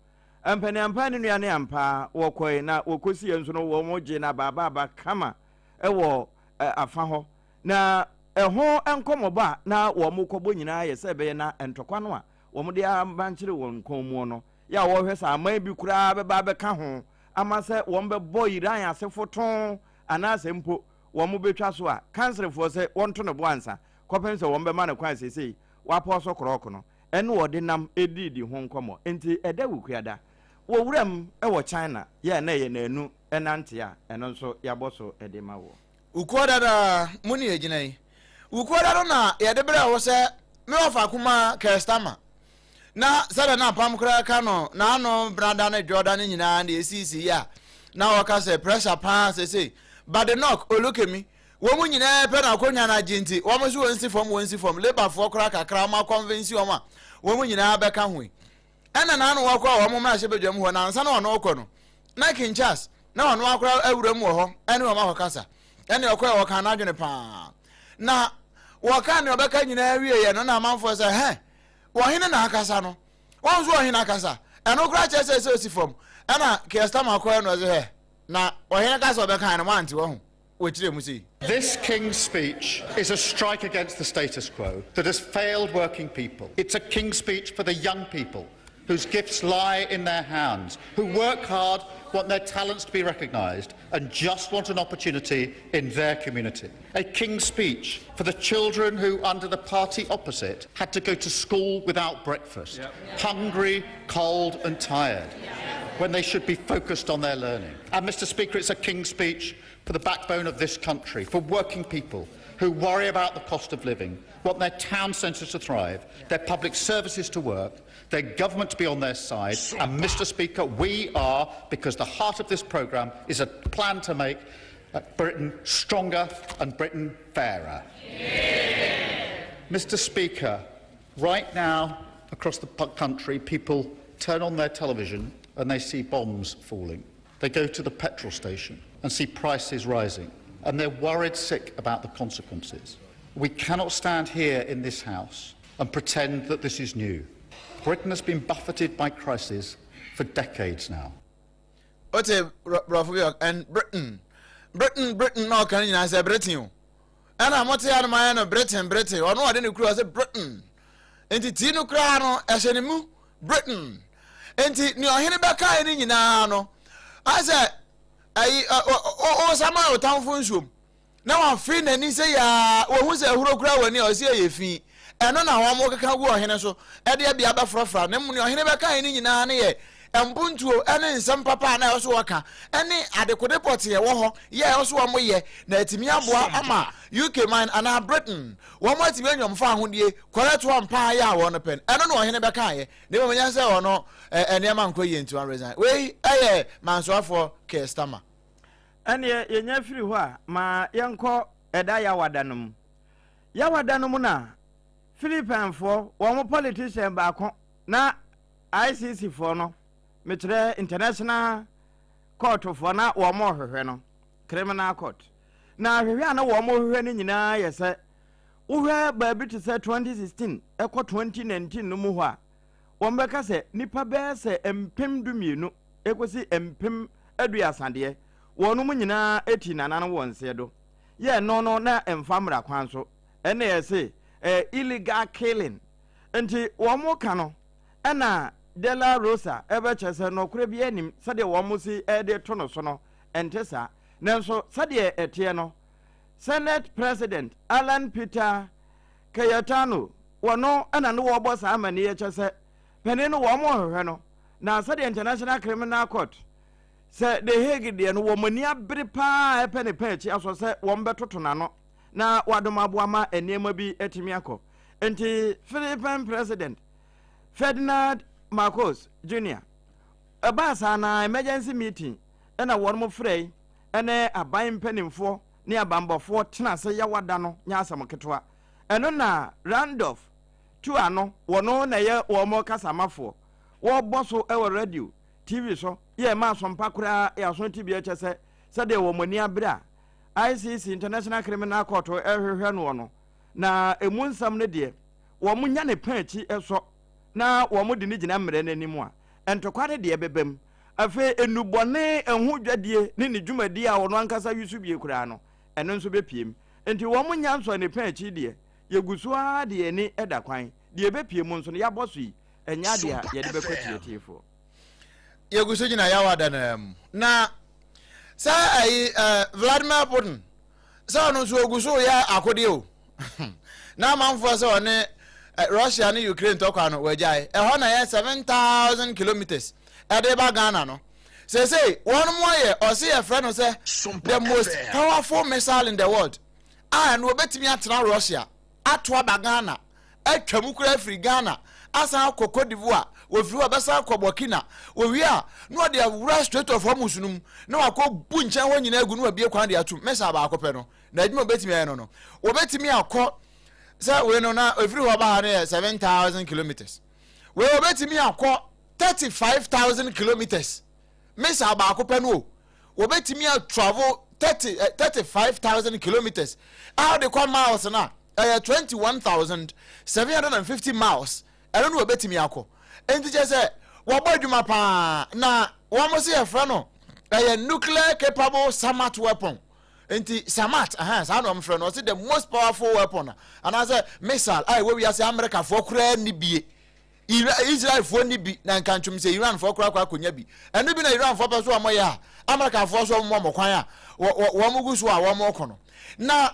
Speaker 2: Ampaniampa ne nua ne ampa wɔkɔe na wɔkɔsiiɛ nso no wɔn gyee no abaabaaba kama wɔ afa hɔ. Na ɛho nkɔmmɔbɔ a na wɔn kɔbɔ nyinaa yɛ sɛ ɛbɛyɛ na ntɔkwa no a wɔn de abankyere wɔn kɔn muo no yɛ a wɔhwɛ sɛ aman bi koraa bɛba abɛka ho ama sɛ wɔn bɛbɔ Iran asefo too anaasɛ mpo wɔn bɛtwa so a kanserefoɔ sɛ wɔnto no bo ansa kɔpem sɛ wɔn bɛma no kwan seesei wapɔw so korɔɔko no ɛne ɔde nam ediidi ho nkɔmmɔ. Enti ɛda Wukuada wɔ wuram wɔ China yɛ a na ɛyɛ naanu nante a ɛno nso yɛabɔ so de ma woɔ.
Speaker 1: Wukuada da mu ne yɛgyina yi. Wukuada no na yɛde brɛɛ wo sɛ me wɔfa kumaa Keir Starmer. Na sɛdeɛ na apam koraa ka no n'ano benada ne dwoɔda no nyinaa na ɛsiisii a na wɔka sɛ pressure paa sesei Badenoch Olukemi Wɔn nyinaa pɛ na akonnwa no agye nti, wɔn nso wɔn si fam, wɔn si fam. Labourfoɔ koraa kakra, wɔn akɔnvensi wɔn a, wɔn nyinaa bɛka ho yi. Ɛna n'ano wɔkɔ wɔn mmarahyɛbadwam hɔ, na ansa na ɔno rekɔ no, na King Charles, na ɔno akora awura mu wɔ hɔ, ɛne wɔn akɔkasa. Ɛne ɔkɔɛ wɔkaa n'adwene paa. Na wɔkaa nea ɔbɛka nyinaa wieɛ no, na amanfoɔ sɛ, hɛ, ɔhene na akasa no. Wɔn nso ɔhene akasa. Ɛno koraa kyerɛ sɛ sɛ ɔsi fam. Ɛna Keir Starmer kɔɛ no ɔsɛ hɛ, na ɔhene kasa ɔbɛkae no, moante wahu. Wɔkyerɛ mu sei.
Speaker 16: This King's Speech is a strike against the status quo that has failed working people. It's a King's Speech for the young people whose gifts lie in their hands, who work hard, want their talents to be recognised and just want an opportunity in their community. A King's Speech for the children who, under the party opposite, had to go to school without breakfast, yep. hungry, cold and tired, yep. when they should be focused on their learning. And, Mr Speaker, it's a King's Speech for the backbone of this country, for working people who worry about the cost of living, want their town centres to thrive, their public services to work, their government to be on their side. And, Mr Speaker, we are, because the heart of this programme is a plan to make uh, Britain stronger and Britain fairer. Yeah. Mr Speaker, right now across the country, people turn on their television and they see bombs falling. They go to the petrol station and see prices rising, and they're worried sick about the consequences. We cannot stand here in this House and pretend that this is new. Britain has been buffeted by crises for decades now.
Speaker 1: Wote borɔfo bi and Britain Britain Britain na ɔka no nyinaa sɛ Britain o ɛna mote ya no mayɛ no Britain Britain ɔno ɔde ne kura ɔsɛ Britain nti tii no koraa no ɛhyɛ ne mu Britain nti nea ɔhene bɛkae no nyinaa no asɛ ayi ɔsama ɔtamfo nsuom na wafe n'ani sɛ yaa wɔhu sɛ ahuro kura w'ani a ɔsi ɛyɛ fi ɛno na wɔn keka gu ɔhene so ɛde abia bɛfrafra na mu nea ɔhene bɛkae no nyinaa no yɛ mpuntuo ne nsɛm papa a na ɛwɔ so wɔka ne adekode pɔtee ɛwɔ hɔ yɛ ɛwɔ so wɔn yɛ na atumi aboa ama UK man anaa Britain wɔn atumi anya wɔn fa ahodie correct one paa yɛ a wɔn pɛ no ɛno na ɔhene bɛkaeɛ na mmom nyɛ sɛ ɔno nneɛma nkɔ yie nti wɔn resign wei ɛyɛ mansoafoɔ Keir Starmer.
Speaker 2: Ɛneɛ yɛnya firi hɔ a ma yɛnkɔ ɛda Yawada no mu. Yawada no mu na Philippinefoɔ wɔn politician baako na ICC foɔ no, mekyerɛ International Court foɔ na wɔn rehwehwɛ no, Criminal Court. Na hwehwɛ a na wɔn rehwehwɛ no nyinaa yɛ sɛ wohwɛ baabi te sɛ 2016 ɛkɔ 2019 no mu hɔ a, wɔn bɛka sɛ nipa bɛyɛ sɛ 20,000 ɛkɔsi 30,000 deɛ, wɔn mu nyinaa ɛti nana no wɔ nseɛ do. Yɛ no no na ɛmfa mmara kwan so, ɛna yɛse ɛyɛ illegal killing. Nti wɔn ka no ɛna Dela Rosa ɛbɛkyerɛ sɛ nɔkorɛ biara nnim sɛdeɛ wɔn si de to no so no ɛnte saa. Nanso sɛdeɛ ɛteɛ no Senate President Alan Peter Cayetano wɔno ɛna ne wɔbɔ saa amaneɛ kyɛ sɛ panin no wɔn rehwehwɛ no na sɛdeɛ International Criminal Court sɛ The Hague deɛ no wɔn ani abere paa ɛpɛ ne pɛ akyi asɔ sɛ wɔn bɛtoto n'ano na wadom aboa ma nneɛma bi atumi akɔ. Nti Philippine President Ferdinand Marcos Jr. Ɛbaa saa no ara, emergency meeting na wɔnom frɛe ne aban mpanimfoɔ ne abanbɔfoɔ tena ase Yawada no nyɛ asɛm ketewa. Ɛno na Randolph tu ano, wɔno na ɛyɛ wɔn kasamafoɔ. Wɔbɔ so wɔ radio, TV so, yɛ ɛma asompa koraa yɛ aso tebea kyɛ sɛ sɛdeɛ wɔn ani abere a ICC, International Criminal Court, rehwehwɛ noɔ no, na ɛmu nsɛm no deɛ wɔn nya ne pɛ akyi sɔ na wɔn de no gyina mmerɛ no anim a, ntɔkwa no deɛ bɛba mu. Afei nnubɔne ho dwadie ne ne dwumadie a ɔno ankasa yusu bie koraa no, ɛno nso bɛpue mu. Nti wɔn nya nsɔ ne pɛ akyi deɛ, yɛgu so ara de yɛn ani da kwan. Deɛ ɛbɛpue mu nso no, yɛabɔ so yi, ɛnyɛ adeɛ a yɛde bɛkɔ atiefoɔ.
Speaker 1: Yɛgu so gyina Yawa da no ara mu. Na sɛ ayi eh, Vladimir Putin sɛ ɔno nso ogu so yɛ akodeɛ o. Na amanfoɔ sɛ ɔne eh, Russia ne Ukraine tɔkwa no wɔagyae. Ɛhɔ na yɛ 7,000 kilometers ɛde ba Ghana no. Seesei wɔn mo ayɛ ɔse yɛfrɛ no sɛ the most powerful missile in the world a ɛno wɔbɛtumi atena Russia ato aba Ghana atwa mu koraa afiri Ghana asan akɔ Cote d'Ivoire, wɔfiri hɔ bɛsan akɔ Burkina, wɔwie a na wɔde awura Strait of Hormuz no mu na wakɔ bu nkyɛn hɔ nyinaa agu na wabie kwan de atum. Missile baako pɛ no, na adwuma wɔbɛtumi ayɛ no no, wɔbɛtumi akɔ sɛ wei no na ɛfiri hɔ ba ha no yɛ 7,000 kilometers, wei wɔbɛtumi akɔ 35,000 kilometers, missile baako pɛ no o, wɔbɛtumi atravel 30, 35,000 kilometers a wɔde kɔ miles no a ɛyɛ 21,750 miles, ɛno na wɔbɛtumi akɔ. Enti kyerɛ sɛ wɔbɔ adwuma paa na wɔn se yɛfrɛ no ɛyɛ nuclear capable Sarmat weapon. Nti Sarmat, ɛhɛn, saa na wɔfrɛ no, ɔse the most powerful weapon anaasɛ missile a ɛwɔ wiase Amerikafoɔ koraa nni bie. Israelfoɔ nni bi na nka ntwom sɛ Iranfoɔ koraa kɔ akɔnya bi. Ɛno bi na Iranfoɔ pɛ so wɔn yɛ a Amerikafoɔ so wɔn wɔn kwan a wɔn gu so a wɔn kɔ no. Na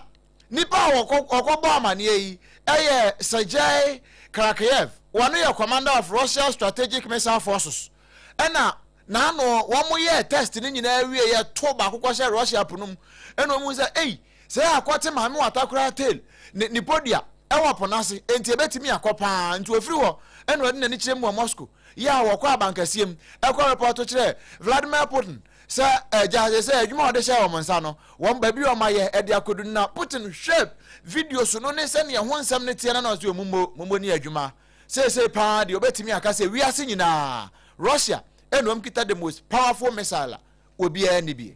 Speaker 1: nipa a wɔkɔ wɔkɔbɔ amaneɛ yi yɛ Sergei Karakeyev. Wɔn yɛ commander of Russia Strategic Missile Forces. Ɛna n'ano wɔn yɛ test ne nyinaa wie yɛ to baako kɔhyɛ Russia po no mu. Ɛna wɔn sɛ ei sɛ akɔte maame wata koraa tail ne ne podua ɛwɔ po no ase enti ebetumi akɔ paa nti ofiri hɔ ɛna ɔde n'ani kyerɛ mu wɔ Moscow yɛ a wɔkɔ abankɛseɛ mu ɛkɔ repɔto kyerɛ Vladimir Putin sɛ agya sɛ sɛ adwuma a ɔde hyɛ wɔn nsa no wɔn baabi a wɔn ayɛ ɛde akɔdu no na Putin hwɛ video so no ne sɛnea ho nsɛm no teɛ no na ɔsɛ mommɔ mommɔ ni adwuma seesei paa deɛ obetumi aka sɛ wiase nyinaa Russia ɛna wɔn kita the most powerful missile a obiara ni bi.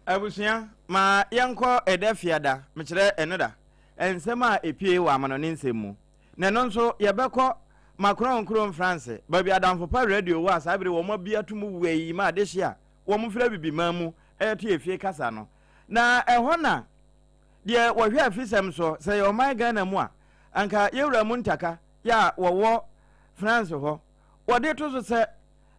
Speaker 2: Abusua, ma yɛnkɔ ɛda fiada, mekyerɛ ɛnoda, nsɛm a epue wɔ amanɔne nsɛm mu. Na ɛno nso, yɛbɛkɔ Macron kurom France, baabi Adamfo Pa Radio wɔ a saa bere wɔn abue ato mu wɛi ma adehye a wɔfiri Abibiman mu reto efie kasa no. Na ɛhɔ na deɛ wɔhwɛ afisɛm soɔ, sɛ ɛyɛ ɔman Ghana mu a, anka Yɛwura Muntaka yɛ a wɔwɔ France hɔ. Wɔde to so sɛ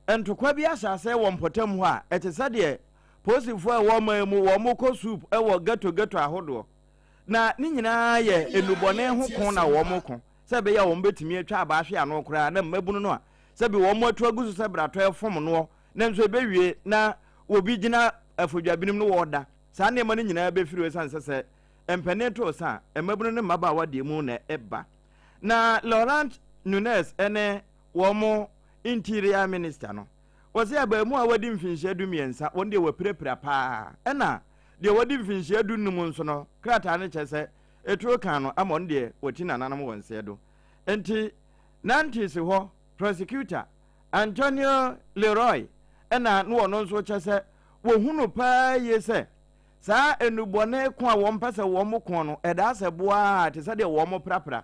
Speaker 2: ntokwa bi ahyɛ aseɛ wɔ mpɔtam hɔ a ɛte sɛ deɛ polisifoɔ a ɛwɔ ɔman mu wɔkɔ soup wɔ ghetto ghetto ahodoɔ. Na ne nyinaa yɛ nnubɔne ho ko na wɔko sɛ ɛbɛyɛ a wɔbɛtumi atwa abaa ahwe ano koraa na mmabunu no a sɛbi wɔn atu agu so sɛ bratɔ ɛfom noɔ nanso ɛbɛwie na obi gyina afodwabinom no wɔda saa nneɛma no nyinaa bɛfiri hɔ ɛsiane sɛ sɛ mpanin to sa a mmabunu ne mmabaawa deɛ mu na ɛba. Na Laurent Nunez ne wɔn interior minister no wɔsɛ abaamuwa a wadi mfinhyia 13 wɔn deɛ wɔapirapira paa ɛna deɛ wadi mfinhyia 15 nso no krataa no kyerɛ sɛ eturo kan no ama ɔno deɛ wɔti nananom wɔ nseɛ do. Nti Nantes hɔ prosecutor Antonio Leroy ɛna no ɔno nso kyerɛ sɛ wɔhunu paa yie sɛ saa nnubɔne ko a wɔn pɛ sɛ wɔn ko no ɛdaa sɛ boaa te sɛ deɛ wɔn prapra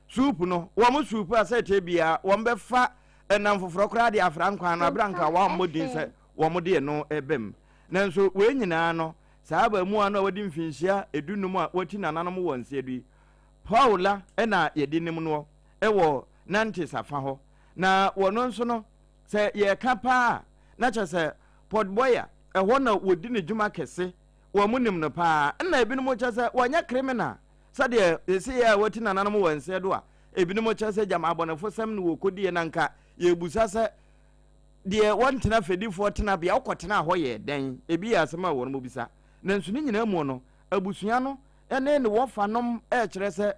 Speaker 2: suup no wɔn suup a sɛ ɛteɛ biara wɔn bɛfa ɛnam foforɔ koraa de afra nkwan no abere anka wɔammɔ din sɛ wɔn de ɛno ɛbɛm. Nanso wei nyinaa no, saa abaamuwa no a wadi mfinhyia 15 a wati nananom wɔ nseɛ do yi, Paula na yɛde nim noɔ wɔ Nantes afa hɔ. Na wɔno nso no, sɛ yɛreka paa a, na kyerɛ sɛ Port Boya, ɛhɔ na wɔdi ne dwuma kɛse, wɔn nim no paa. Ɛna ebinom kyerɛ sɛ wɔnyɛ criminal sɛdeɛ yɛsi yɛ a wati nananom wɔ nseɛ do a, ebinom kyerɛ sɛ gyama abɔnefosɛm na wɔkɔdiiɛ na nka yɛbusa sɛ Deɛ wɔntena fɛdifoɔ tenabea, wokɔtenaa hɔ yɛɛ dɛn? Ebi yɛ asɛm a wɔbisa. Nanso ne nyinaa mu no, abusua no ne ne wɔfanom rekyerɛ sɛ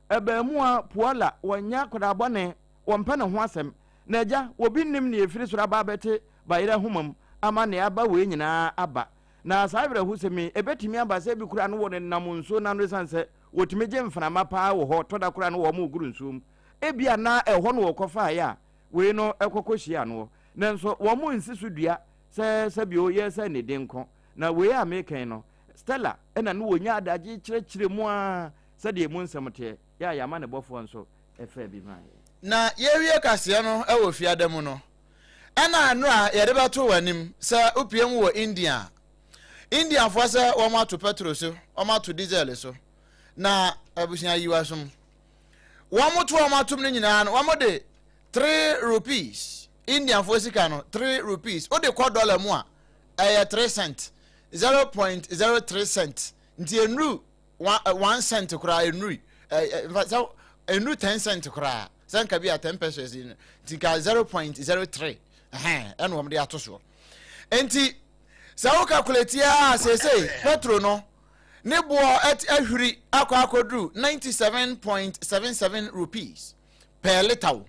Speaker 2: abaamua Puola, wɔnyɛ akwadaa bɔne, wɔmpɛ ne ho asɛm. Na agya, obi nnim nea ɛfiri soro aba abɛte. bayerɛ nhoma mu ama nea aba wei nyinaa aba. Na saa awerɛhosɛm yi, ɛbɛtumi aba sɛ ebi koraa no wɔnenam nsuo no ano ɛsiane sɛ wɔtumi gye mframa paa wɔ hɔ, tɔ da koraa no wɔregoro nsuo mu. Ebia na ɛhɔ na wɔkɔfaeɛ a wei no kɔ kɔhyiaa noɔ. Nanso wɔnsi so dua sɛ sɛbio yɛresɛe ne din nko. Na wei a mereka yi no, Stella na ne wɔnya adagye kyerɛkyerɛ mu ara sɛdeɛ emu nsɛm teɛ, yɛ a yɛn amanebɔfoɔ nso faa bi maa yɛn.
Speaker 1: Na yɛrewie kaseɛ no wɔ fiada mu no, ɛna nnora yɛde bɛto w'anim sɛ wopue mu wɔ India a, Indiafoɔ sɛ wɔn ato pɛtro so, wɔn ato diesel so, na abusua yi wasom. Wɔn to wɔn atom no nyinaa no, wɔn de 3 rupees, Indiafoɔ sika no, 3 rupees, wode kɔ dɔla mu a, ɛyɛ 3 cent, 0.03 cent, nti nnuru 1 cent koraa nnuru, sɛ nnuru 10 cent koraa, sɛ nka bi a 10 pesos yi no, nti nka 0.03, ɛhɛn, ɛna wɔn de ato soɔ. Nti, sɛ wo calculate a, seesei petrol no, ne boɔ ahwiri akɔ akɔduru 97.77 rupees per litre wo.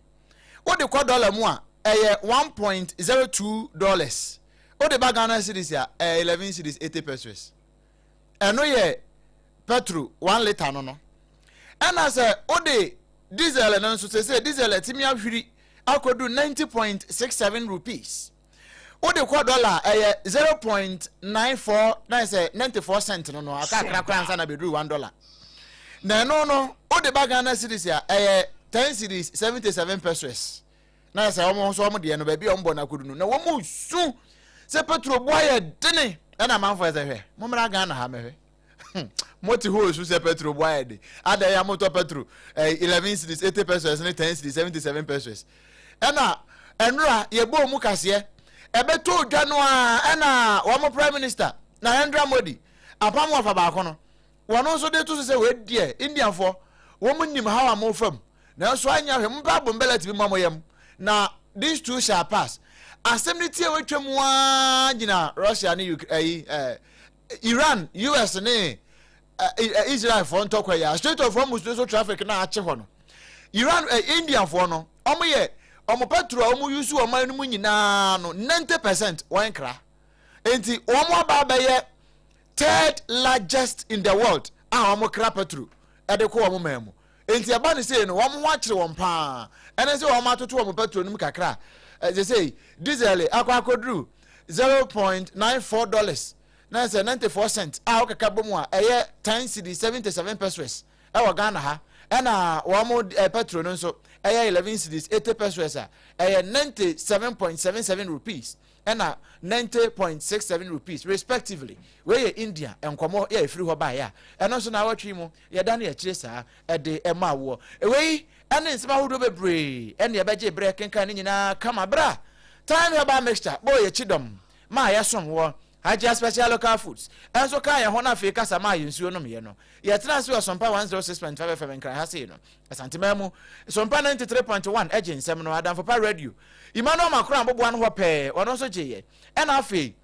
Speaker 1: Wode kɔ dɔla mu a, ɛyɛ 1.02 dollars. Wode ba Ghana cedis a, ɛyɛ 11 cedis 80 pesos. Ɛno yɛ petrol 1 litre no no. Ɛna sɛ wode diesel no nso, seesei diesel atumi ahwiri akɔduru 90.67 rupees. Wode kɔ dɔla a, ɛyɛ 0.94 na sɛ 94 cent no no, aka akra koraa ansa na bɛduru 1 dollar. Na ɛno no, wode ba Ghana cedis a, ɛyɛ 10 cedis 77 pesos. Na sɛ wɔn nso wɔn deɛ no, baabi a wɔn bɔ no akɔdu no, na wɔn su sɛ petro bo ayɛ dene. Ɛna amanfoɔ sɛ hwɛ, mommra Ghana ha mɛhwɛ. Mote hɔ resu sɛ petro bo ayɛ den. Adɛn ya motɔ petro eh, 11 cedis 80 pesos ne 10 cedis 77 pesos. Ɛna ɛnora yɛbɔɔ mu kaseɛ ɛbɛtɔ dwa no a ɛna wɔn prime minister Narendra Modi apam wɔfa baako no wɔn nso de to so sɛ wei deɛ Indiafoɔ wɔn nim how a mofa mu nanso anyɛ hwɛ mompɛ abombɛlɛt bi ma mo yam na these two shall pass. Asɛm no tie wɔatwa mu ara gyina Russia ne Ukraine ɛyi eh, Iran, US ne Israel foɔ ntɔkwa yi a Strait of Hormuz no so traffic na akye hɔ no Iran eh, India foɔ no wɔn yɛ wɔn petrol a wɔn use wɔn man no mu nyinaa no 90% wɔn kra nti wɔn aba abɛyɛ third largest in the world a wɔn kra petrol ɛde kɔ wɔn man mu Enti ɛba no sei no, wɔn ho akyere wɔn paa. Ɛne sɛ wɔn atoto wɔn petrol no mu kakra. Seesei, diesel akɔ akɔduru $0.94, na sɛ 94 cent a wokeka bɔ mu a, ɛyɛ 10 cedis 77 pesewas ɛwɔ Ghana ha. Ɛna wɔn petrol no nso ɛyɛ 11 cedis 80 pesewas a ɛyɛ 97.77 rupees ɛna 90.67 rupees respectively. Wei yɛ India nkɔmmɔ yɛ ɛfiri hɔ baeɛ a ɛno nso naawɔtwe yi mu yɛdane akyire saa de ma woɔ. Wei ne nsɛm ahodoɔ bebree ɛne ɛbɛgye berɛ kenkan ne nyinaa kama berɛ a Thyme Herbal Mixture bɔɔ yɛn kyidɔm maa yɛsom woɔ. Hajia Special Local Foods nso kaa yɛn ho na afei kasa maa yɛn nsuo nomyɛ no. Yɛtena ase wɔ Sompa 106.5 FM Nkran ha sei no. Asanteman mu, Sompa 93.1 gye nsɛm no, Adamfo Pa Radio, Emmanuel Macron aboboa no hɔ pɛɛ, ɔno nso gyeeɛ. Ɛna afei,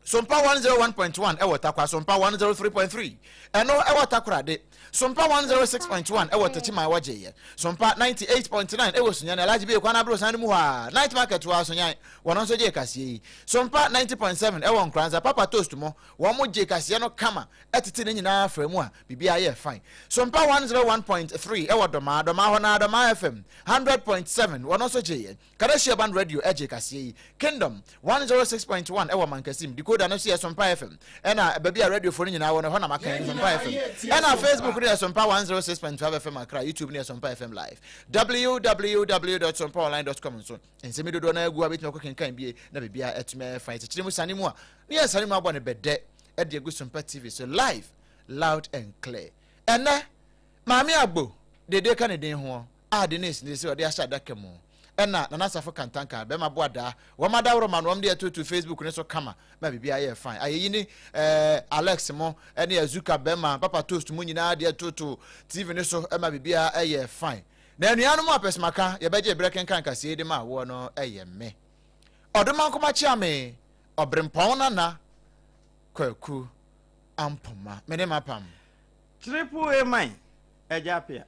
Speaker 1: Sompa 101.1 wɔ Tarkwa, Sompa 103.3 ɛno wɔ Takoradi, Sompa 106.1 wɔ Techiman wɔgyeeɛ, Sompa 98.9 wɔ Sunyani, Alhaji Bey kwan aborosan no mu hɔ a, Night Market hɔ a Sunyani, wɔn nso gyee kaseɛ yi. Sompa 90.7 wɔ Nkoranza, Papa Toast mo, wɔn gyee kaseɛ no kama tete ne nyinaa faa mu a biribiara yɛɛ fine. Sompa 101.3 wɔ Dɔmaa, Dɔmaa hɔ no ara Dɔmaa FM 100.7 wɔn nso gyeeɛ. Kadehye Urban Radio gyee kaseɛ yi. Kingdom 106.1 wɔ Mankasim. Decoder no nso yɛ Sompa FM. Ɛna baabi a radiofoɔ no nyinaa wɔ no, ɛhɔ na maka yi, Sompa FM. Ɛna Facebook no yɛ Sompa 106.5 FM Accra, YouTube no yɛ Sompa FM Live. www.sompaonline.com nso, nsɛm yi dodoɔ no ara gu a bɛtumi akɔ kenkan bie na biribiara atumi ayɛ fine. Kyekyere mu sane mu a, ne yɛ sane mu abɔ no bɛdɛ de agu Sompa TV so live, loud and clear. Ɛnɛ, Maame Agbo, dede ka ne din ho. a Denise de sɛ ɔde ahyɛ adaka mu ɛna Nana Asafo Kantanka bɛrima boadaa wɔn adaworo ma no wɔn de atutu Facebook no so kama ma biribiara yɛ fine ayeyi ne eh, Alex mo ɛne Azuka bɛrima Papa Toast mo nyinaa de atutu TV no so ma biribiara yɛ fine na anuanom apɛsɛmaka yɛbɛgye berɛ kenkan kaseɛ de ma woɔ no ɛyɛ me Ɔdomankoma Kyeame Ɔberempɔn Nana Kwaku Ampoma me ne mapam
Speaker 2: Triple A man, Agya Appiah.